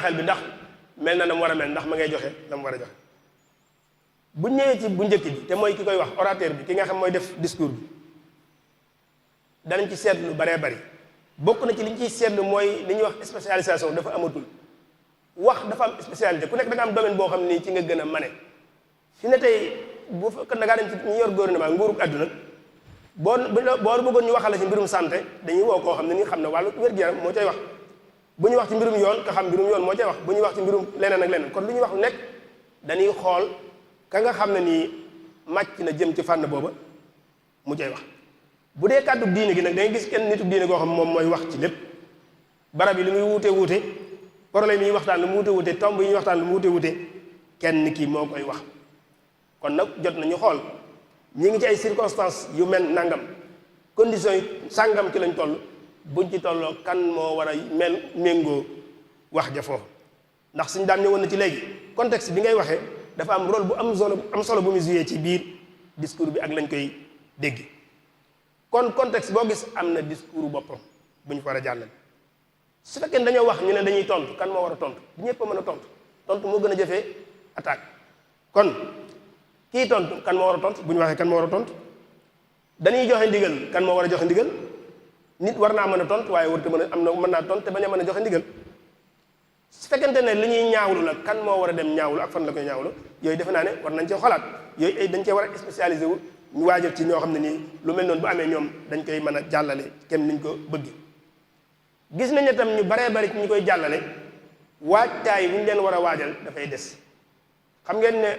xel bi ndax mel na mu war a mel ndax ma ngay joxe la mu war a joxe bu ñëwee ci bu njëkk bi te mooy ki koy wax orateur bi ki nga xam mooy def discours bi danañ ci seetlu baree bari bokk na ci li ñu ciy seetlu mooy li ñuy wax spécialisation dafa amatul wax dafa am spécialité ku nekk da nga am domaine boo xam ni ci nga gën a mane fi ne tey bu fekkoon da ngaa dem ci ñu yor gouvernement nguurug àdduna boo bëggoon ñu waxal la ci mbirum santé dañuy woo koo xam ne ni xam ne wàllu wér-gu-yaram moo cay wax bu ñu wax ci mbirum yoon ka xam mbirum yoon moo cay wax bu ñu wax ci mbirum leneen ak leneen kon lu ñuy wax nekk dañuy xool ka nga xam ne nii màcc na jëm ci fànn booba mu cay wax bu dee kàddu diine gi nag da ngay gis kenn nitu diine koo xam moom mooy wax ci lépp barab yi li muy wuute problème yi waxtaan lu mu wuute tomb yi ñuy waxtaan lu mu wuute kenn kii moo koy wax kon nag jot nañu xool ñi ngi ci ay circonstances yu mel nangam conditions yi sàngam ci lañ toll buñ ci tolloo kan moo war a mel méngoo wax ja foofu ndax suñu daan ñëwoon na ci léegi contexte bi ngay waxee dafa am rôle bu am solo bu mu joué ci biir discours bi ak lañ koy dégg kon contexte boo gis am na discours boppam bu ñu fa war a jàllale su fekkee dañoo wax ñu ne dañuy tontu kan moo war a tontu bu ñëpp a mën a tontu moo gën a jafee attaque kon kii tontu kan moo war a tontu bu ñu waxee kan moo war a tontu dañuy joxe ndigal kan moo war a joxe ndigal nit war naa mën a tontu waaye warut a mën naa tontu te bañ a mën a joxe ndigal su fekkente ne li ñuy ñaawlu la kan moo war a dem ñaawlu ak fan la koy ñaawlu yooyu defe naa ne war nañ cee xalaat yooyu ay dañ cee war a spécialisé wu ñu waajal ci ñoo xam ne nii lu mel noonu bu amee ñoom dañ koy mën a jàllale kenn niñ ko bëgg gis nañ ne tam ñu baree bari ci ñu koy jàllale waajtaay bu ñu leen war a waajal dafay des xam ngeen ne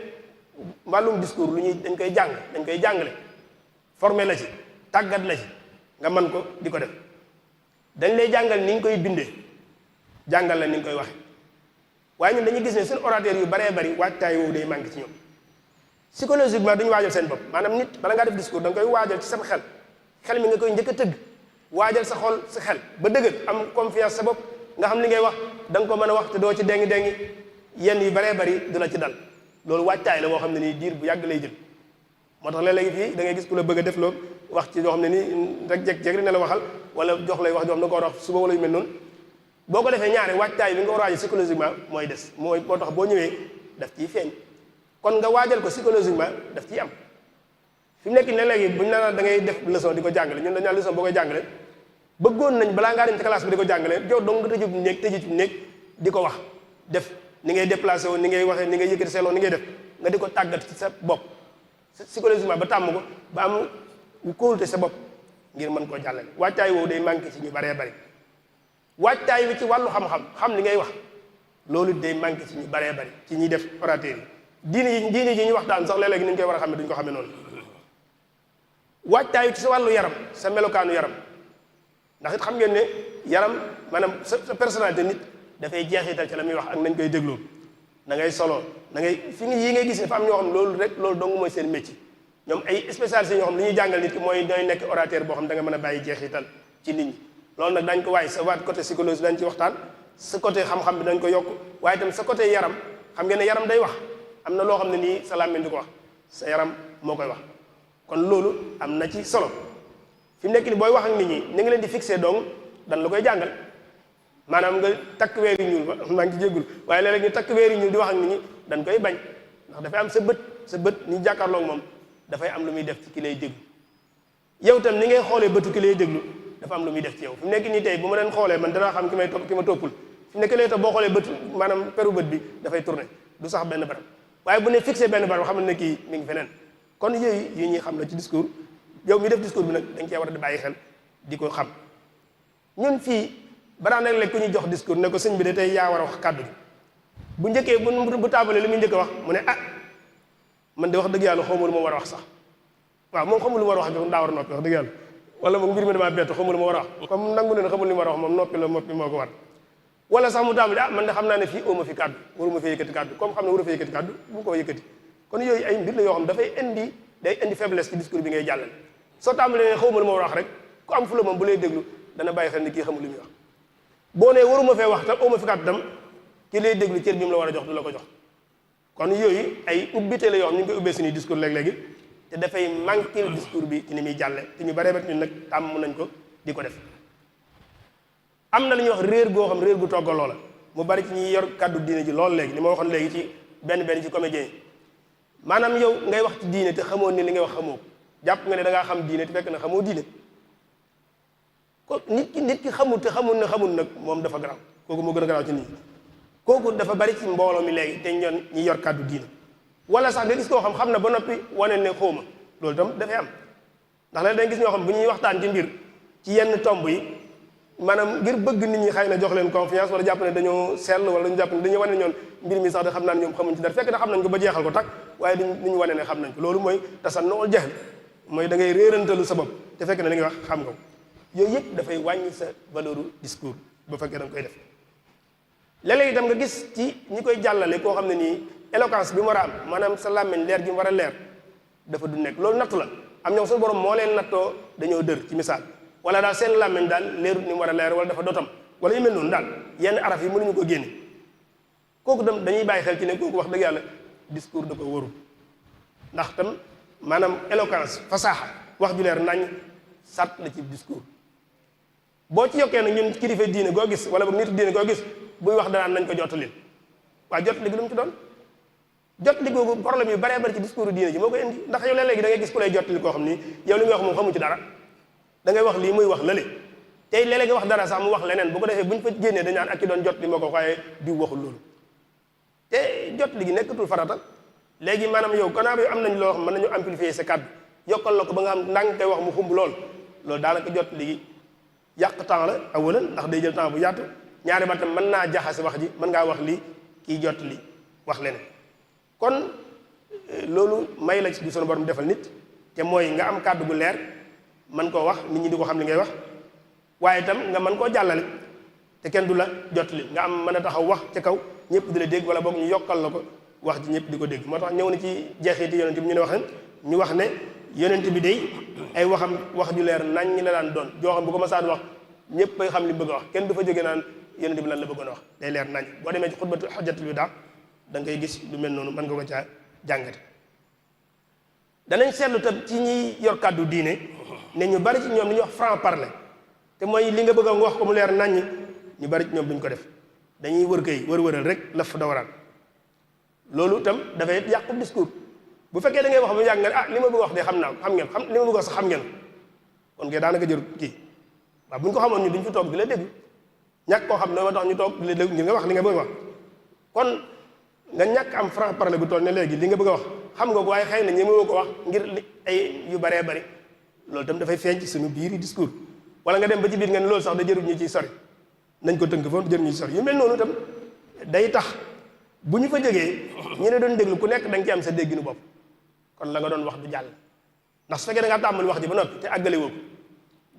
wàllum discours lu ñuy dañ koy jàngale formé la ci tàggat la ci nga mën ko di ko def dañ lay jàngal ni nga koy bindee jàngal la ni nga koy waxe waaye ñun dañuy gis ne suñu orateur yu baree bari waajtaay woowu day manqué ci ñoom psychologiquement duñu waajal seen bopp maanaam nit bala ngaa def discours da nga koy waajal ci sam xel mi nga koy njëkk a tëgg waajal sa xol sa xel ba dëgër am confiance sa bopp nga xam li ngay wax da nga ko mën a wax te doo ci dengi yenn yu baree bari du la ci dal loolu waajtaay la boo xam ne nii diir bu yàgg lay jël moo tax léeg-léegi fii da ngay gis ku la bëgg a def loo wax ci yoo xam ne nii rek jekk ne la waxal wala jox lay wax joo xam ne ko war a wax suba wala yu mel noonu boo ko defee ñaare waajtaay bi nga war a waajal psychologiquement mooy des moo tax boo ñëwee daf ciy feeñ kon nga waajal ko psychologiquement daf ciy am fi mu nekk ne léegi buñu naan da ngay def leçon di ko jàngale ñun dañu naan leçon boo koy jàngale bëggoon nañ balaa ngaa dem ci classe bi di ko jàngale jow dong nga tëju ci néeg di ko wax def ni ngay déplacé woon ni ngay waxee ni ngay yëkkati seeloo ni ngay def nga di ko tàggat ci sa bopp psychologiquement ba tàmm ko ba am kóolute sa bopp ngir mën koo jàllale waajtaay woowu day manqué ci ñu baree bari waajtaay wi ci wàllu xam li ngay wax loolu day manqué ci ñu baree bari ci ñuy def orateur yi diine ji ñu waxtaan sax léeg-léegi ni ñu koy war a xamee duñ ko xamee noonu waajtaay wi ci sa wàllu yaram sa melokaanu yaram ndax it xam ngeen ne yaram maanaam sa personnalité nit dafay jeexital ci la muy wax ak nañ koy dégloo da ngay solo da ngay fi yi ngay gis ne fa am ñoo xam loolu dong mooy seen métier ñoom ay spécialistes ñoo xam li ñuy jàngal nit ki mooy day nekk orateur boo xam da nga mën a bàyyi jeexital ci nit ñi loolu nag dañ ko waaye sa waat côté psychologie dañ ci waxtaan sa côté xam-xam bi dañ ko yokk waaye itam sa côté yaram xam ngeen ne yaram day wax am na loo xam ne nii sa làmmiñ di ko wax sa yaram moo koy wax kon loolu am na ci solo fi mu nekk ni booy wax ak nit ñi ni nga leen di fixé donc dan la koy jàngal maanaam nga takk weeri ñuul ba maa ngi ci jéggul waaye léeg-léeg ñu takk weeri ñuul di wax ak nit ñi dañ koy bañ ndax dafay am sa bët ñu jàkkaarloog moom dafay am lu muy def ci ki lay déglu yow tam ni ngay xoolee bëtu ki lay déglu dafa am lu muy def ci yow fi mu nekk nii tey bu ma leen xoolee man danaa xam ki may topp ki ma toppul fi mu nekk léegi tam boo xoolee bët maanaam peru bët bi dafay tourné du sax benn barab waaye bu ne fixé benn barab xam ne kii mi ngi feneen kon yooyu yi ñuy xam la ci discours yow mi def discours bi nag dañ cee war a di bàyyi xel di ko xam ñun fii balaa nag léegi ku ñuy jox discours ne ko sëñ bi de tey yaa war a wax kàddu gi bu njëkkee bu tàmbalee li muy njëkk a wax mu ne man de wax dëgg yàlla xawma lu ma war a wax sax waaw moom xamul lu ma war a wax daa war a noppi wax dëgg yàlla wala moom mbir mi damaa bett xamul lu ma war a wax comme nangu ne xamul li ma war a wax moom noppi moo ko war wala sax mu tàmbali man de xam naa ne fii óoma fi kàddu waruma fi yëkkati kàddu comme xam ne waru fa yëkkati kàddu bu ko yëkkati kon yooyu ay mbir la yoo xam dafay indi faiblesse ci discours bi ngay jàllale soo tàmbalee ne xawma lu ma war a wax rek ku am fu la moom bu lay déglu dana bàyyi xel ni kii xamul li muy wax boo nee waruma fee wax tam óoma fi kàddu tam ki lay déglu cër bi mu la war a jox du la ko jox kon yooyu ay ubbite la yoo xam ñu ngi koy ubbee suñuy discours léeg-léegi te dafay manqué discours bi ci ni muy jàlle te ñu baree ba ñun nag tàmm nañ ko di ko def am na lu ñuy wax réer goo xam réer gu toggaloo la mu bari ci ñi yor kàddu diine ji loolu léegi li ma waxoon léegi ci benn ci comédien yi maanaam yow ngay wax ci diine te xamoo ni li ngay wax xamoo ko jàpp nga ne da ngaa xam diine te fekk na xamoo diine ko nit ki xamul te xamul nag moom dafa garaaw kooku moo gën a garaaw ci nit ñi kooku dafa bari ci mbooloo mi léegi te ñoon ñi yor kàddu diine wala sax nga gis koo xam na ba noppi wane ne xawma loolu tam dafay am ndax léegi dañ gis ñoo xam bu ñuy waxtaan ci mbir ci yenn tomb yi maanaam ngir bëgg nit ñi xëy na jox leen confiance wala jàpp ne dañoo sell wala dañu jàpp ne dañuy wane ne ñoon mbir mi sax da xam naa ne ñoom xamuñ ci dara fekk na xam nañ ko ba jeexal ko tak waaye duñu wane ne xam nañ ko loolu mooy tasannuul jahl mooy da ngay réerantalu sa bopp te fekk ne li ngay wax xam nga ko yooyu yëpp dafay wàññi sa valeur discours ba fekkee da nga koy def léeg-léeg itam nga gis ci ñi koy jàllale koo xam ne nii éloquence bi mu war a am maanaam sa làmmiñ leer gi mu war a leer dafa du nekk loolu nattu la am ñoom suñu borom moo leen nattoo dañoo dër ci misaal wala daal seen làmmiñ daal leerut ni mu war a leer wala dafa dotam wala yu mel noonu daal yenn araf yi mënuñu ko génne kooku tam dañuy bàyyi xel ci ne kooku wax dëgg yàlla discours da ko warul ndax tam maanaam éloquence fasaaxa wax ju leer nañ sàtt la ci discours boo ci yokkee nag ñun kilifa diine goo gis wala boog nitu diine goo gis buy wax danaan nañ ko jottalil waaye jottali gi lu mu ci doon jottali googu problème yu baree bari ci discours diine ji moo koy indi ndax yow léeg-léegi da ngay gis ku lay jottali koo xam ni yow li nga wax moom xamu ci dara da ngay wax lii muy wax lële tey léeg-léeg nga wax dara sax mu wax leneen bu ko defee bu ñu fa génnee dañ naan ak ki doon jottali moo ko waaye diw waxul loolu te jottali gi nekkatul farata léegi maanaam yow kanaa ba am nañ loo xam mën nañu amplifier sa kàddu yokkal la ko ba nga xam ndànk koy wax mu xumb lool loolu daanaka jottali gi yàq temps la awalan ndax day jël temps bu yaatu ñaari ba tam mën naa jaxase wax ji mën ngaa wax lii kii jottali wax leneen kon loolu may la ci du sunu borom defal nit te mooy nga am kàddu gu leer mën koo wax nit ñi di ko xam li ngay wax waaye itam nga mën koo jàllale te kenn du la jottali nga am mën a taxaw wax ca kaw ñëpp di la dégg wala boog ñu yokkal la ko wax ji ñëpp di ko dégg moo tax ñëw na ci jeexiti yonent bi ñu wax ne yonent bi day ay waxam wax ju leer nañ ñi la daan doon joo xam bu ko masaan wax ñëpp ay xam li bëgg a wax kenn du fa jóge naan yonent bi lan la bëggoon a wax day leer nañ boo demee ci xutbatu xajjatul wadaa da ngay gis lu mel noonu mën nga ko caa jàngate danañ seetlu tam ci ñiy yor kàddu diine ne ñu bari ci ñoom li ñuy wax franc parler te mooy li nga bëgg a wax ko mu leer naññ ñu bari ci ñoom duñ ko def dañuy wër kay wër-wëral rek laf fa dawaraat loolu itam dafay yàqu discours bu fekkee da ngay wax ba yàgg nga li ma bëgg a wax de xam naa ko xam ngeen li ma bëgg a wax sax xam ngeen kon ngay daanaka jëru kii waaw bu ñu ko xamoon ñu duñ fi toog di la dégg ñàkk koo xam ne moo tax ñu toog di la dégg ngir nga wax li nga bëgg a wax kon nga ñàkk am franc parler bu toll ne léegi li nga bëgg a wax xam nga ko waaye xëy na ñemewoo ko wax ngir li ay yu baree bari loolu itam dafay feeñ ci suñu biir discours wala nga dem ba ci biir nga ne loolu sax da jërul ñu ciy sori nañ ko tënk foofu jërul ñu ci sori yu mel noonu itam day tax bu ñu fa jógee ñu ne doon déglu ku nekk da nga ci am sa dégginu bopp kon la nga doon wax du jàll ndax su fekkee da ngaa tàmbali wax ji ba noppi te àggale woo ko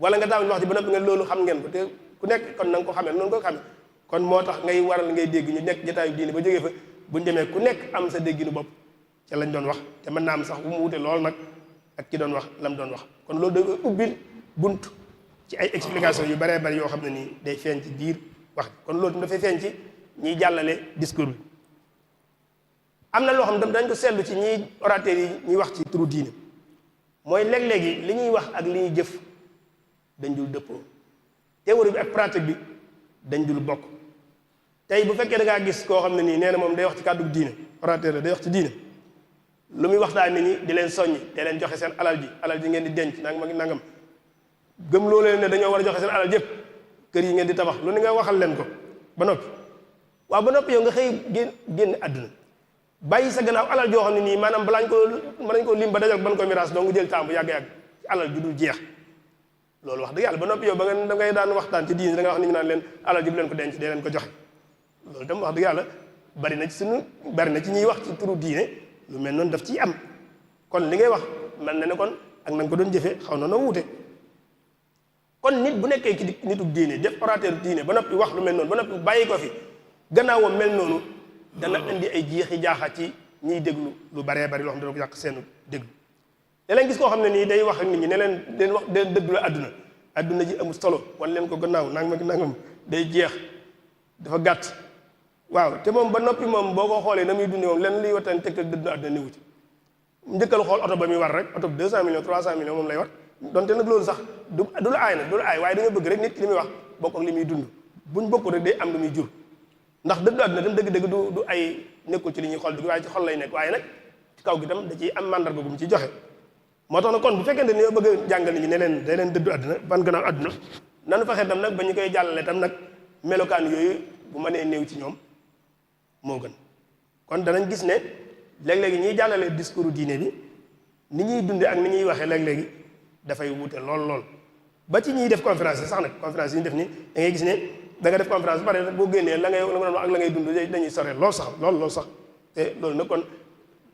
wala nga tàmbali wax ji ba noppi nga loolu xam ngeen ko te ku nekk kon na nga ko xamee noonu ko xamee kon moo tax ngay waral ngay dégg ñu nekk jotaayu diine ba jógee fa buñu demee ku nekk am sa dégginu bopp ca lañ doon wax te mën naa am sax bu mu wute lool nag ak ki doon wax lam doon wax kon loolu da ubbil bunt ci ay explication yu baree bari yoo xam ne nii day feeñ ci biir wax kon loolu dafay feeñ ci ñiy jàllale discours bi am na loo xam ne dañ ko seetlu ci ñiy orateurs yi ñuy wax ci turu diine mooy léeg-léegi li ñuy wax ak li ñuy jëf dañ dul dëppoo théorie bi ak pratique bi dañ dul bokk tey bu fekkee da ngaa gis koo xam ne nii nee na moom day wax ci kàddu diine orateur la day wax ci diine lu muy waxtaan nit ñi di leen soññi te leen joxe seen alal ji ngeen di denc nangam ak nangam gëm loo leen ne dañoo war a joxe seen alal jëpp kër yi ngeen di tabax lu ni nga waxal leen ko ba noppi waaw ba noppi yow nga xëy génn àdduna bàyyi sa gannaaw alal joo xam ne nii maanaam balaañ ko mën nañ ko lim ba dajal ban ko miraas donc nga jël temps bu yàgg-yàgg ci alal ju dul jeex loolu wax dëgg yàlla ba noppi yow ba nga da ngay daan waxtaan ci diine da nga wax nit ñi naan leen alal ji bu leen ko denc dee leen ko joxe loolu tam wax dëgg yàlla bari na ci ñuy wax ci turu diine lu mel noonu daf ciy am kon li ngay wax mel na ne kon ak na nga ko doon jëfee xaw na noo wuute kon nit bu nekkee ci nitu diine def orateur diine ba noppi wax lu mel noonu ba noppi bàyyi ko fi gannaawam mel noonu dana indi ay jeexi jaaxa ci ñiy déglu lu baree bari loo xam ne dana ko yàq seenu déglu da leen gis koo xam ne nii day wax ak nit ñi ne leen wax de dëgg la adduna ji amul solo wan leen ko gannaaw nangam day jeex dafa gàtt waaw te moom ba noppi moom boo ko xoolee na muy dundee moom lenn liy wattaan tegtal dëdd na adduna niwu ci njëkkal xool oto ba muy war rek oto bi 200 millions 300 millions moom lay war donte nag loolu sax du la aay nag du la aay waaye da nga bëgg rek nit ki li muy wax bokk ak li muy dund buñ bokk rek day am lu muy jur ndax dëddu àdduna tam dëgg-dëgg du ay nekkul ci li ñuy xool bi waaye ci xol lay nekk waaye nag ci kaw gi tam da ciy am mandarga gu mu ci joxe moo tax nag kon bu fekkente ni ñoo bëgg a jàngal nit ñi ne leen day leen dëddu àdduna ban gannaaw àdduna nanu fexe tam nag ba ñu koy jàllale tam nag melokaan yooyu bu mënee néew ci ñoom moo gën kon danañ gis ne léeg-léegi ñiy jàllale discours diine bi ni ñuy dunde ak ni ñuy waxee léeg-léegi dafay wuute lool ba ci ñuy def conférence sax nag conférence yi ñu def ni da ngay gis ne da nga def conférence ba pare boo génnee la ngay wax ak la ngay dund dañuy sore lool sax te loolu nag kon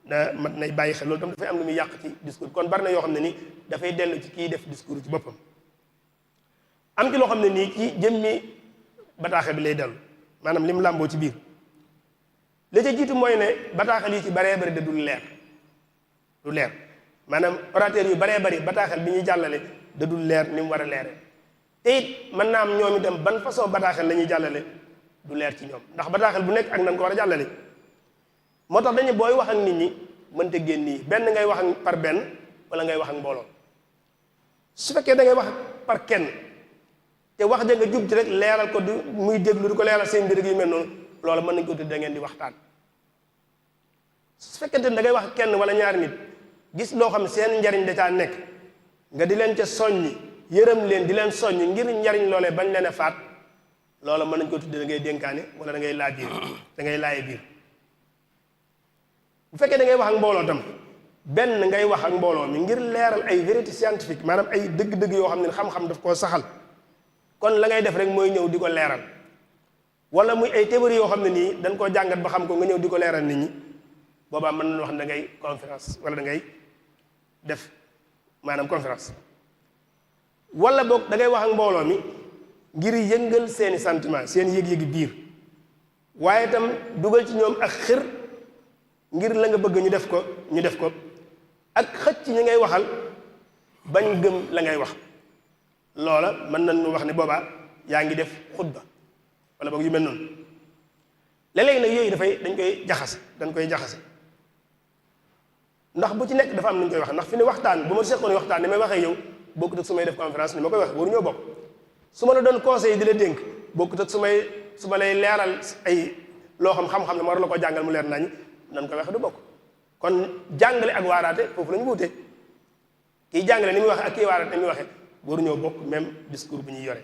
da mat nay bàyyi xel loolu tam dafay am lu muy yàq ci discours kon bari na yoo xam ne ni dafay dellu ci kii def discours ci boppam am ci loo xam ne nii ci jëmmi bataaxel bi lay dellu maanaam lim làmboo ci biir li ca jiitu mooy ne bataaxel yi ci baree bari de du leer maanaam orateur yu baree bari bataaxel bi ñuy jàllale da dul leer ni mu war a leere te it mën naa am ñoom itam ban façon bataaxel la ñuy jàllale du leer ci ñoom ndax bataaxel bu nekk ak nan ko war a jàllale moo tax dañu booy wax ak nit ñi mënta génn nii benn ngay wax ak par benn wala ngay wax ak mbooloo su fekkee da ngay wax par kenn te wax ja nga jub ci rek leeral ko du muy déglu di ko leeral seen mbir yu mel noonu loolu mën nañ ko tudd da ngeen di waxtaan su fekkente ne da ngay wax kenn wala ñaari nit gis loo xam ne seen njariñ da caa nekk nga di leen ca soññi yërëm leen di leen soññ ngir njariñ loolee bañ leen a faat loola mën nañ ko tudd da ngay dénkaane wala da ngay laaj biir da ngay laaye biir bu fekkee da ngay wax ak mbooloo tam benn ngay wax ak mbooloo mi ngir leeral ay vérité scientifique maanaam ay dëgg-dëgg yoo xam ne xam-xam daf koo saxal kon la ngay def rek mooy ñëw di ko leeral wala muy ay théorie yoo xam ne nii dañ koo jàngat ba xam ko nga ñëw di ko leeral nit ñi boobaa mën nañu wax ne da ngay conférence wala da ngay def maanaam conférence wala boog da ngay wax ak mbooloo mi ngir yëngal seeni sentiment seen yëg-yëgi biir waaye itam dugal ci ñoom ak xër ngir la nga bëgg ñu def ko ak xëcc ñi ngay waxal bañ gëm la ngay wax loola mën nañu wax ne boobaa yaa ngi def xutba wala boog yu mel noonu léeg-léegi nag yooyu dañ koy jaxase ndax bu ci nekk dafa am nu ñu koy wax ndax fi ne waxtaan bu ma seqoon waxtaan ni may waxee yow bokkut ak su may def conférence ni ma koy wax waruñoo bokk su ma la doon conseil di la dénk bokkut ak su ma lay leeral ay loo xam-xam ne ma war la ko jàngal mu leer nañ nan koy waxe du bokk kon jàngale ak waaraate foofu la ñu wuute kii jàngale ni muy waxe ak kii waaraate ni muy waxe waruñoo bokk même discours bu ñuy yore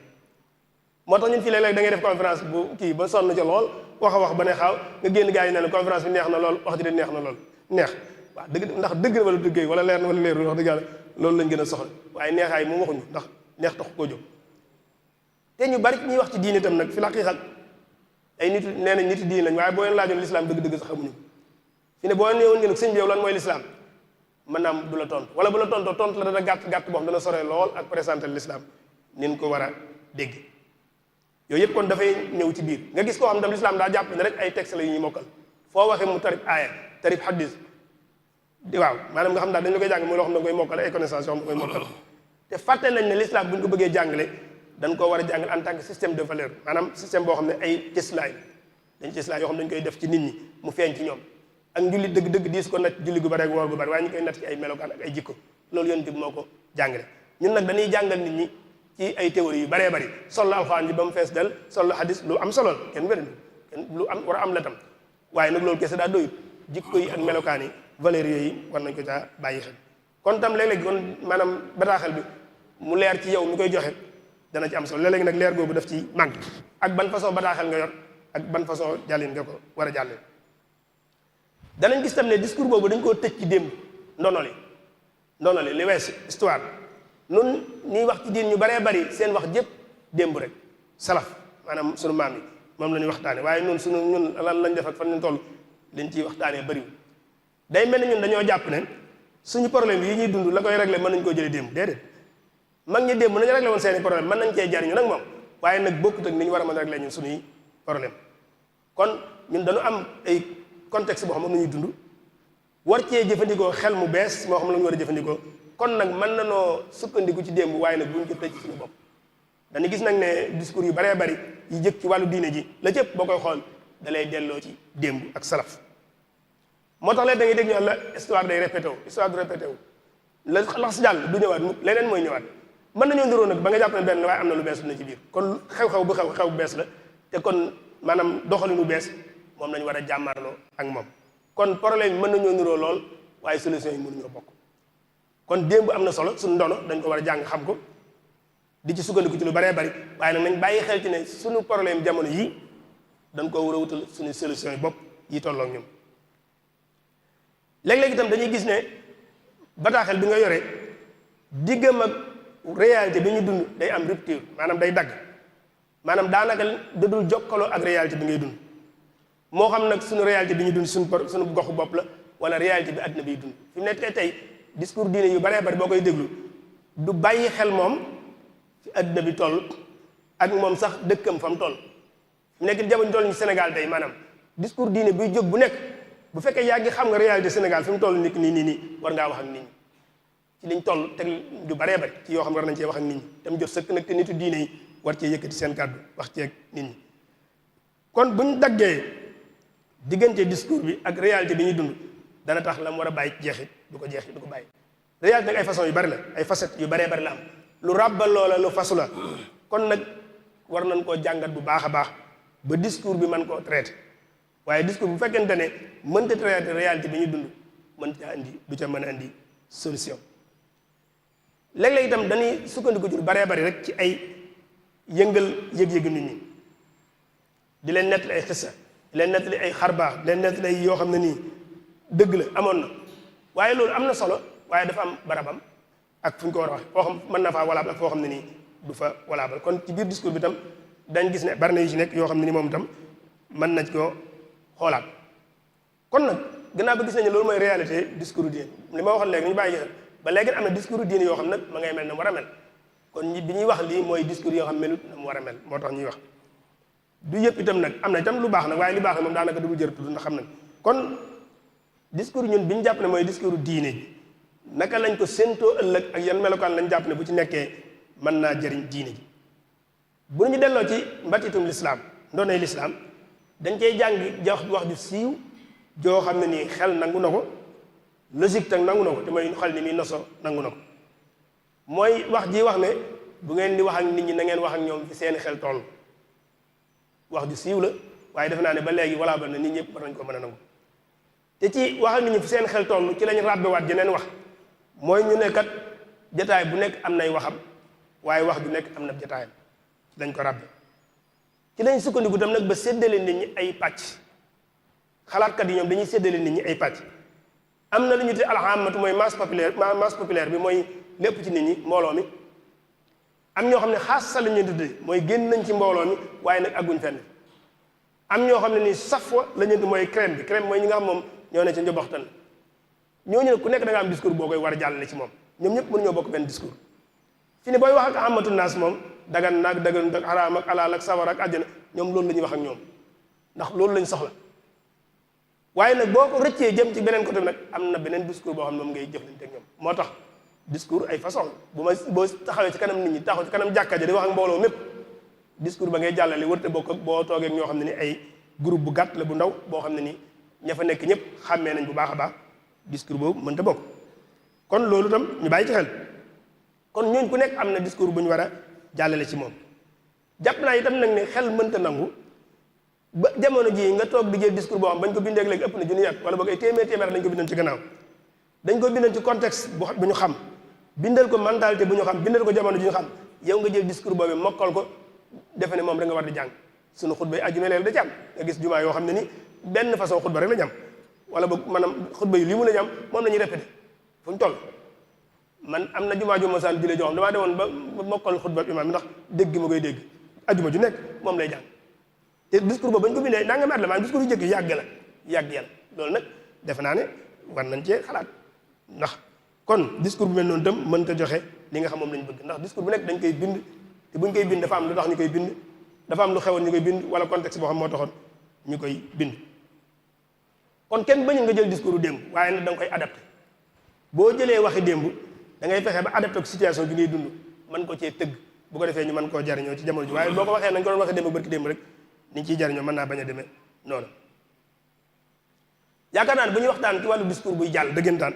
moo tax ñun fii léeg-léeg da ngay def conférence bu kii ba sonn ca lool wax a wax ba ne xaaw nga génn gars yi ne la conférence bi neex na lool wax ji de neex na lool neex waaw dëgg ndax dëgg na wala dëggee wala leer na wala leerul wax dëgg yàlla loolu lañ gën a soxla waaye neexaay moom waxuñu ndax neex tax koo jóg te ñu bari ñuy wax ci diine itam nag fi la xaqiiqa ay nit nee nañ nit diine lañ waaye boo leen laajoon lislaam dëgg-dëgg sax xamuñu fi ne boo leen neewoon ngeen sëñ bi yow lan mooy lislaam mën naam du la tontu wala bu la tontoo tontu la dana gàtt boo xam dana sore lool ak présenté lislaam nin ko war a dégg yooyu yëpp kon dafay ñëw ci biir nga gis koo xam ne lislaam daa jàpp ne rek ay texte la yu ñuy mokkal foo waxee mu tarib aaya tarib hadis waaw maanaam nga xam daal dañu la koy jàng muy loo xam ne da koy mokkal ay connaissance yoo xam ne da koy mokkal te fàtte nañ ne l'islam bu ñu ko bëggee jàngale dañ koo war a jàngale en tant que système de valeur maanaam système boo xam ne ay cëslaay yoo xam ne dañ koy def ci nit ñi mu feeñ ci ñoom ak njulli dëgg-dëgg diis ko nat julli gu bari ak woor gu bari waaye ñu koy nat ci ay melokaan ak ay jikko loolu yonent bi moo ko jàngale ñun nag dañuy jàngal nit ñi ci ay théories yu baree bari sol la alxuraan ji ba mu fees del sol la hadis lu am solo la kenn wér kenn lu am war a am la tam waaye nag loolu kese daa doyut jikko yi ak melokaan yi valeurs yooyu war nañ ko caa bàyyi xel kon tam léeg-léeg kon maanaam bataaxel bi mu leer ci yow mi koy joxe dana ci am solo léeg-léeg nag leer googu daf ci manque ak ban façon bataaxel nga yor ak ban façon jàllin nga ko war a jàllale danañ gis tam ne discours boobu dañ koo tëj ci démb ndono li wees histoire nun ñuy wax ci diin ñu baree bari seen wax jëpp démb rek salaf maanaam sunu maam yi moom la ñuy waxtaane waaye ñun lan lañ def ak fan ñu toll liñ ciy waxtaanee bariwul day mel ni ñun dañoo jàpp ne suñu problème yi ñuy dund la koy réglé mën nañ koo jëlee démb déedéet mag ñi démb nañu réglé woon seeni problème mën nañ cee jariñu nag moom waaye nag bokkut ak ni ñu war a mën a réglé ñun suñuy problème kon ñun dañu am ay contexte boo xam ne ñuy dund war cee jëfandikoo xel mu bees moo xam ne la ñu war a jëfandikoo kon nag mën na noo sukkandiku ci démb waaye nag buñ ko tëj suñu bopp dañu gis nag ne discours yu baree bari yi jëkk ci wàllu diine ji la cëpp boo koy xool da lay delloo ci démb ak salaf moo tax léegi da ngay dégg ñu la histoire day répété wu histoire du répété wu la lax si jàll du ñëwaat mu leneen mooy ñëwaat mën nañoo ndiroo nag ba nga jàpp ne benn waaye am na lu bees lu ne ci biir kon xew-xew bu xew bu bees la te kon maanaam doxalinu bees moom lañu war a jàmmarloo ak moom. kon problème yi mën nañoo niroo lool waaye solution yi mënuñoo bokk kon démb am na solo suñu ndono dañ ko war a jàng xam ko di ci sukkandiku ci lu baree bari waaye nag nañ bàyyi xel ci ne suñu problème jamono yii dañ ko war a wutal suñu solution yi bopp yi tollook ñoom. léeg-léeg itam dañuy gis ne bataaxel bi nga yore diggam ak réalité bi ñu dund day am rupture maanaam day dagg maanaam daanaka dadul jokkaloo ak réalité bi ngay dund moo xam nag suñu réalité bi ñu dund suñu goxu bopp la wala réalité bi àddina biy dund fi mu nekk tey discours diine yu baree bari boo koy déglu du bàyyi xel moom fi àddina bi toll ak moom sax dëkkam fa mu toll fi mu nekk jamono toll ñu Sénégal tey maanaam discours diine buy jóg bu nekk bu fekkee yaa ngi xam nga réalité Sénégal fi mu toll nit nii war ngaa wax ak nit ñi ci liñ toll teg du baree bari ci yoo xam ne war nañ cee wax ak nit ñi tam jot sëkk nag te nitu diine yi war cee yëkkati seen kàddu wax ci ak nit ñi kon buñ daggee diggante discours bi ak réalité bi ñuy dund dana tax la mu war a bàyyi jeexit du ko bàyyi réalité nag ay façon yu bari la ay facettes yu baree bari la am lu ràbbal loola lu fasu la kon nag war nañ koo jàngat bu baax a baax ba discours bi mën koo traité waaye discours bu fekkente ne mënta traité réalité bi ñu dund mënta indi du ca mën a indi solution léeg-léeg itam dañuy sukkandiku ci lu baree bari rek ci ay yëngal yëg-yëgu nit ñi di leen nettali ay xissa di leen nettali ay xarbaax di leen nettali ay yoo xam ne nii dëgg la amoon na waaye loolu am na solo waaye dafa am barabam ak fu ñu ko war a wax foo xam mën na faa walaabal ak foo xam ne nii du fa walaabal kon ci biir discours bi tam dañ gis ne bari na yu ci nekk yoo xam ne ni moom itam mën nañ koo xoolaat kon nag gannaaw ba gis nañu loolu mooy réalité discours diine li ma waxoon léegi ñu bàyyi xel ba léegi am na discours diine yoo xam nag ma ngay mel na mu war a mel kon bi ñuy wax lii mooy discours yoo xam melut na mu war a mel moo tax ñuy wax du yëpp itam nag am na itam lu baax nag waaye li baax na moom daanaka du jër tudd ndax xam nañ kon discours ñun bi ñu jàpp ne mooy discours diine ji naka lañ ko séentoo ëllëg ak yan melokaan lañ jàpp ne bu ci nekkee mën naa jëriñ diine ji bu ñu delloo ci mbatitum lislaam ndoonay lislaam dañ cey jàng wax ju siiw joo xam ne nii xel nangu na ko logique tam nangu na ko te mooy xel ni muy noso nangu na ko mooy wax ji wax ne bu ngeen di wax ak nit ñi na ngeen wax ak ñoom fi seen xel toll wax ju siiw la waaye defe naa ne ba léegi walla ba na nit ñëpp war nañ ko mën a nangu te ci wax ak nit ñi fi seen xel toll ci lañ ràbbewaat jeneen wax mooy ñu ne kat jataay bu nekk am nay waxam waaye wax ju nekk am na jataayam dañ ko ràbbe ci lañ sukkandiku tam nag ba séddale nit ñi ay pàcc xalaatkat yi ñoom dañuy séddale nit ñi ay pàcc am na lu ñu te alhamatu mooy masse populaire bi mooy lépp ci nit ñi mbooloo mi am ñoo xam ne xaas sa la ñuy tuddee mooy génn nañ ci mbooloo mi waaye nag agguñ fenn am ñoo xam ne nii safwa la ñu tuddee mooy crème bi crème mooy ñi nga xam moom ñoo ne ci njoboxtan ñooñu nag ku nekk da nga am discours boo koy war a jàllale ci moom ñoom ñëpp mënuñoo bokk benn discours fi ne booy wax ak amatu naas moom dagan naag dagan ak xaraam ak alaal ak sawar ak àjjana ñoom loolu la ñuy wax ak ñoom ndax loolu lañ soxla waaye nag boo ko rëccee jëm ci beneen côté bi nag am na beneen discours boo xam ne moom ngay jëflante ak ñoom moo tax discours ay façon boo taxawee ci kanam nit ñi taxaw ci kanam jàkka ja di wax ak mbooloo mépp discours ba ngay jàllale wërte bokk ak boo toogee ak ñoo xam ne ni ay groupe bu gàtt la bu ndaw boo xam ne ni ña fa nekk ñëpp xàmmee nañ bu baax a baax discours boobu mënta bokk kon loolu tam ñu bàyyi ci xel kon ñooñ ku nekk am na discours bu ñu war a jàllale ci moom jàpp naa itam nag ne xel mënta nangu ba jamono jii nga toog di jël discours boo xam bañ ko bindee léegi ëpp na junni at wala boog ay téeméer dañ ko bindoon ci gannaaw dañ ko bindoon ci contexte bu ñu xam bindal ko mentalité bu ñu xam bindal ko jamono ji ñu xam yow nga jël discours boobu mokkal ko defe ne moom rek nga war di jàng suñu xutba yi ajjuma léegi da ci am nga gis jumaa yoo xam ne ni benn façon xutba rek la ñu am wala boog maanaam xutba yi lii mu la ñu am moom la ñuy répété fu ñu toll man am na jumaa ju ma saan jëlee joo xam damaa demoon ba mokkal xutba imaam ndax dégg ma koy dégg ajjuma ju nekk moom lay jàng te discours boobu bañ ko bindee nanga met la maanaam discours yu jëkk yàgg yàlla loolu nag defe naa ne war nañ cee xalaat ndax kon discours bu mel noonu tam mënta joxe li nga xam moom lañ bëgg ndax discours bu nekk dañ koy bind te buñ koy bind dafa am lu tax ñu koy bind dafa am lu xewoon ñu koy bind wala contexte boo xam moo taxoon ñu koy bind kon kenn bañu nga jël discours u démb waaye nag da nga koy adapté boo jëlee waxi démb da ngay fexe ba adapté ko situation bi ngay dund mën ko cee tëgg bu ko defee ñu mën koo jariñoo ci jamono ji waaye boo ko waxee nañ ko doon waxee démb barki démb rek niñ ciy jariñoo mën naa bañ a demee noonu yaakaar naa ne bu ñuy waxtaan ci wàllu discours buy jàll dëggantaan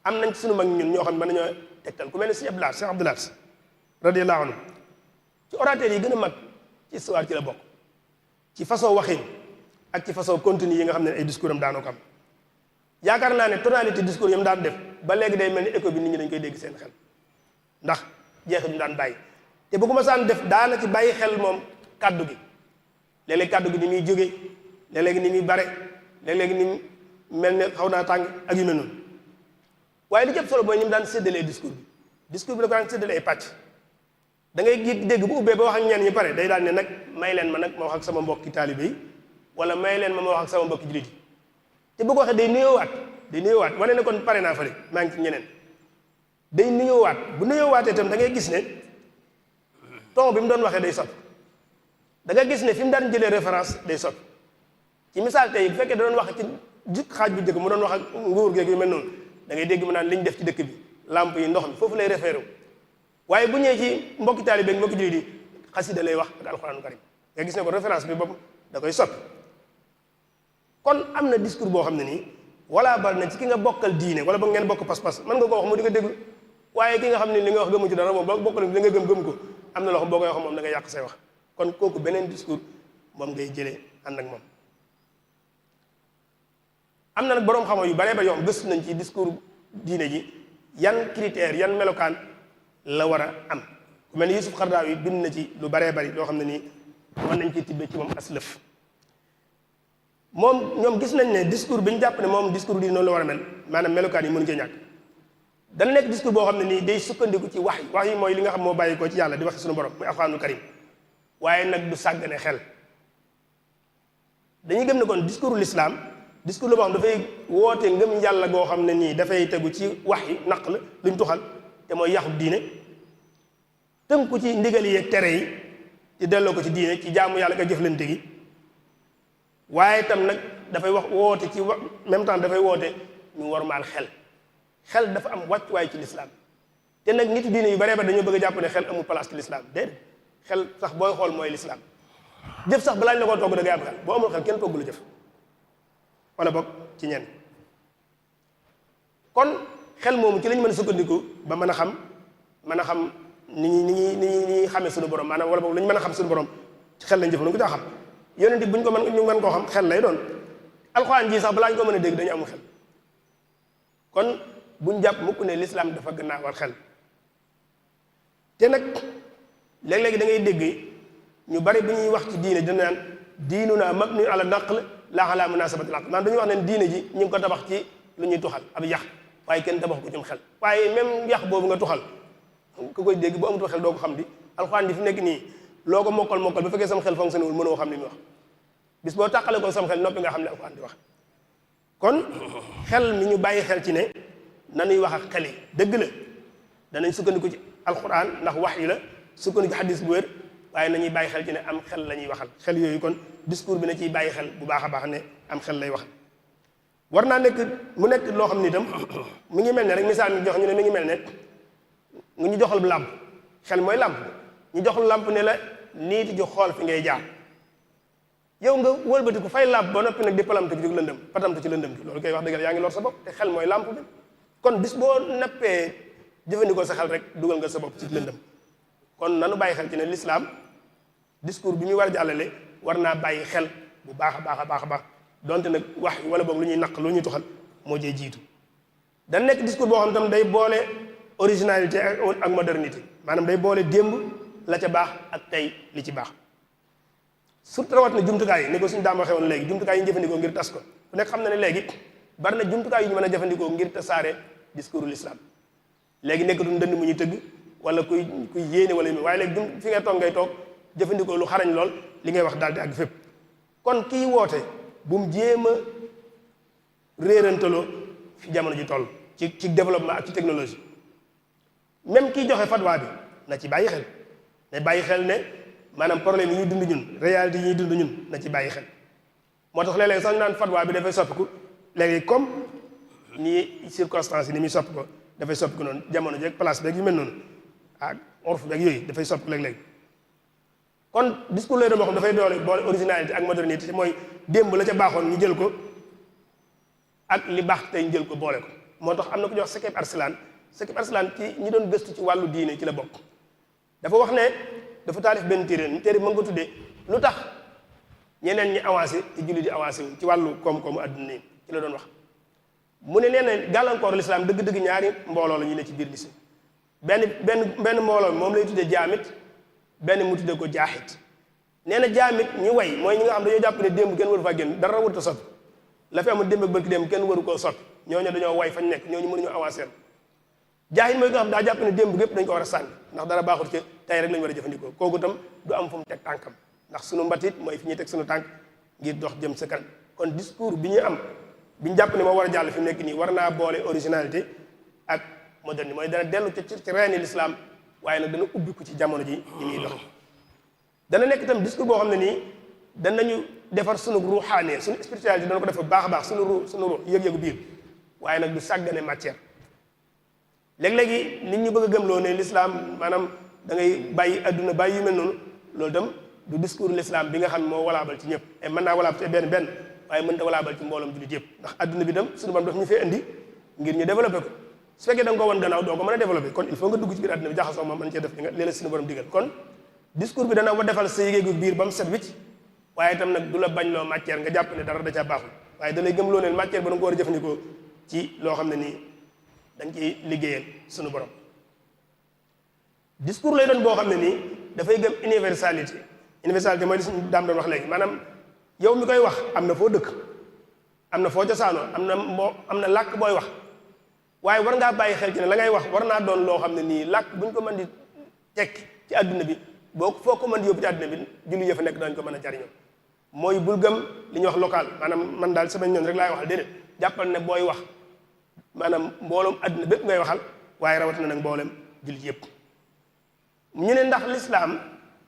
am nañ ci suñu mag ñun ñoo xam ne mën nañoo tegtal ku mel ne Cheikh Abdou Lahad radiyallahu anhu ci orateur yi gën a mag ci histoire ci la bokk ci façon waxin ak ci façon contenu yi nga xam ne ay discours am daanoo ko am yaakaar naa ne tonalité discours yam daan def ba léegi day mel ni écho bi nit ñi dañ koy dégg seen xel ndax jeexit ñu daan bàyyi te bu ko ma saan def daana ci bàyyi xel moom kàddu gi léeg-léeg kàddu gi ni muy jóge léeg-léeg ni muy bare léeg-léeg ni mel ne xaw naa tàng ak yu mel noonu waaye li ci ëpp solo mooy ni mu daan séddalee discours bi da ko daan séddale ay pàcc da ngay dégg bu ubbee ba wax ak ñenn ñi pare day daan ne nag may leen ma nag ma wax ak sama mbokki taalibe yi wala may leen ma wax ak sama mbokki jullit yi te bu ko waxee day nuyoowaat wane ne kon pare naa fële maa ngi ci ñeneen day nuyoowaat bu nuyoowaatee itam da ngay gis ne ton bi mu doon waxee day soppi da nga gis ne fi mu daan jëlee référence day soppi ci misaal tey bu fekkee da doon wax ci xaaj bu njëkk mu doon wax ak nguur geeg yu mel noonu da ngay dégg mu naan li ñu def ci dëkk bi lamp yi ndox mi foofu lay référé waaye bu ñëwee ci mbokki taalibe mbokki jullit yi xasida lay wax ak alxuraanu karim nga gis ne ko référence bi bopp da koy soppi kon am na discours boo xam ne nii wala bal na ci ki nga bokkal diine wala ba ngeen bokk pas-pas mën nga ko wax mu di ko déglu waaye ki nga xam ne li nga wax gëmu ci dara moom ba bokkal li nga gëm ko am na loo xam boo koy wax moom da nga yàq say wax kon kooku beneen discours moom ngay jëlee ànd ak moom am na nag boroom xam-xam yu baree ba yoo xam gëstu nañ ci discours diine ji yan critères yan melokaan la war a am ku mel ni Yusuf Xardaawi bind na ci lu baree bari loo xam ne nii mën nañ ci tibbe ci moom aslëf moom ñoom gis nañ ne discours bi ñu jàpp ne moom discours diine noonu la war a mel maanaam melokaan yi mënu cee ñàkk dana nekk discours boo xam ne nii day sukkandiku ci wax yi mooy li nga xam moo bàyyi ko ci yàlla di wax suñu borom muy alxuraanul karim waaye nag du sàggane xel dañuy gëm ne kon discours l'islam discours la boo xam dafay woote ngëm yàlla goo xam ne nii dafay tegu ci wax yi naq la luñ tuxal te mooy yaxub diine tënku ci ndigal yi ak tere yi ci delloo ko ci diine ci jaamu yàlla nga jëflante gi waaye itam nag dafay wax woote ci même temps dafay woote ñu wormaal xel dafa am wàccuwaay ci lislaam te nag nit diine yu baree ba dañoo bëgg a jàpp ne xel amul place ci lislaam déedéet xel sax booy xool mooy lislaam jëf sax balaa ñu la koo togg da ngay am xel boo amul xel kenn togg lu jëf wala boog ci ñenn kon xel moomu ci lañ mën a sukkandiku ba mën a xam ni ñuy xamee suñu borom maanaam wala boog lu ñu mën a xam suñu borom ci xel lañ jëf nu ko daa xam yonent bu ñu mën koo xam xel lay doon alxuraan ji sax balaa ñu ko mën a dégg dañu amul xel kon buñ jàpp mukk ne lislaam dafa gannaawal xel te nag léeg-léegi da ngay dégg ñu bari bu ñuy wax ci diine dina naan diinunaa mabniun ala naql laa alaa munaasabatil aql maanaam dañuy wax ne diine ji ñu ngi ko tabax ci lu ñuy tuxal ab yax waaye kenn tabax ko ci xel waaye même yax boobu nga tuxal ku koy dégg bu amatul xel doo ko xam di alxuraan di fi nekk nii loo ko mokkal ba fekkee sam xel fonctionné wul mënoo xam li muy wax bis boo tàqale ko sam xel noppi nga xam ne alxuraan di wax kon xel mi ñu bàyyi xel ci ne nanuy wax ak xel yi dëgg la danañ sukkandiku ci alxuraan ndax wax yi la sukkandiku ci xadis bu wér waaye nañuy bàyyi xel ci ne am xel la ñuy waxal xel yooyu kon discours bi na ciy bàyyi xel bu baax a baax ne am xel lay wax war naa nekk mu nekk loo xam ni itam mu ngi mel ne rek misaal mi jox ñu ne mi ngi mel ne nga ñu joxal làmp xel mooy làmp ñu joxal làmp ne la niiti ju xool fi ngay jaar yow nga wëlbati ko fay làmp ba noppi nag di palamte ci lëndëm patamte ci lëndëm gi loolu koy wax dëgg yaa ngi lor sa bopp te xel mooy làmp bi kon bis boo nappee jëfandikoo sa xel rek dugal nga sa bopp ci lëndëm kon nanu bàyyi xel ci ne l'islam discours bi muy war a jàllale war naa bàyyi xel bu baax a baax a baax a baax donte nag wax wala boog lu ñuy naq lu ñuy tuxal moo jee jiitu da nekk discours boo xam tam day boole originalité ak modernité maanaam day boole démb la ca baax ak tey li ci baax surtout rawat na jumtukaay yi ni ko suñu daam waxee woon léegi jumtukaay yi ñu jëfandikoo ngir tas ko ku nekk xam na ne léegi bari na jumtukaay yu ñu mën a jëfandikoo ngir tasaare discours l'islam léegi nekkatul ndënd mu ñu tëgg wala kuy yéene wala yu waaye léegi fi nga toog ngay toog jëfandikoo lu xarañ lool li ngay wax daal di àgg fépp kon kii woote bu mu jéem a réerantaloo fi jamono ji toll ci développement ak ci technologie même kiy joxe fatwa bi na ci bàyyi xel ne bàyyi xel ne maanaam problème yi ñuy dund ñun réalité yi ñuy dund ñun na ci bàyyi xel moo tax léeg-léeg sax ñu naan fatwa bi dafay soppiku léegi comme ni circonstances yi ni muy soppi ko dafay soppiku noonu jamono jeeg place beeg yu mel noonu ak orf beeg yooyu dafay soppiku léeg-léeg kon discours lay doon boo xam dafay doole boole originalité ak modernité te mooy démb la ca baaxoon ñu jël ko ak li baax tey ñu jël ko boole ko moo tax am na ku ñuy wax Sekeb Arslan Sekeb Arslan ci ñi doon gëstu ci wàllu diine ci la bokk dafa wax ne dafa taalif benn téere bi mën nga tuddee lu tax ñeneen ñi avancé te julli di avancé wu ci wàllu koom-koomu adduna yi ci la doon wax mu ne nee na gàllankoor lislaam dëgg-dëgg ñaari mbooloo la ñu ne ci biir lislaam benn mbooloo moom lay tuddee jaamit benn mu tuddee ko jaaxit nee na jaamit ñi way mooy ñi nga xam dañoo jàpp ne démb kenn waru faa génn dara warut a soppi la fi amul démb ak bërki démb kenn waru koo soppi ñooñu dañoo way fañ nekk ñooñu mënuñu avancé jaaxit mooy nga xam daa jàpp ne démb gépp dañ ko war a sànni ndax dara baaxut ci tey rek lañu war a jëfandikoo kooku itam du am fu mu teg tànkam ndax sunu mbatit mooy fi ñuy teg sunu tànk ngir dox jëm sa kanam kon discours bi ñu am bi ñu jàpp ne moo war a jàll fi mu nekk nii war naa boole originalité ak modernité mooy dana dellu ci reeni l'islam waaye nag dana ubbiku ci jamono ji ñi muy dox dana nekk itam discours boo xam ne nii danañu defar sunu ruuxaane sunu spiritualité dana ko def bu baax a baax sunu ruux yëg-yëgu biir waaye nag du sàggane matière léeg-léegi nit ñu bëgg a gëmloo ne l'islam maanaam da ngay bàyyi adduna bàyyi yu mel noonu loolu itam du discours l'islam bi nga xam ne moo walaabal ci ñëpp et mën naa walaabal ci benn waaye mën ta walaabal ci mbooloom jullit yëpp ndax adduna bi tam suñu bam daf ñu fee indi ngir ñu développé ko su fekkee da nga ko woon gannaaw doo ko mën a développé kon il faut nga dugg ci biir adduna bi jaxasoo moom mën cee def li la suñu borom digal kon discours bi dana wa defal sa yégeegu biir ba mu set wicc waaye itam nag du la bañ loo matière nga jàpp ne dara da caa baaxul waaye da lay gëm loo ne matière ba da nga ko war a jëfandikoo ci loo xam ne nii dañ ciy liggéeyal suñu borom discours lay doon boo xam ne nii dafay gëm universalité mooy li suñu daam doon wax léegi maanaam yow mi koy wax am na foo dëkk am na foo cosaanoo am na làkk booy wax waaye war ngaa bàyyi xel ci ne la ngay wax war naa doon loo xam ne nii làkk bu ñu ko mën di tekki ci àdduna bi foo ko mën di yóbbu ci àdduna bi julli ya fa nekk dañ ko mën a jariñoo mooy bul gëm li ñuy wax local maanaam man daal sama ñoon rek laay waxal déedéet jàppal ne booy wax maanaam mbooloom àdduna bépp ngay waxal waaye rawatina nag mboolem jullit yépp ñu ne ndax l'islam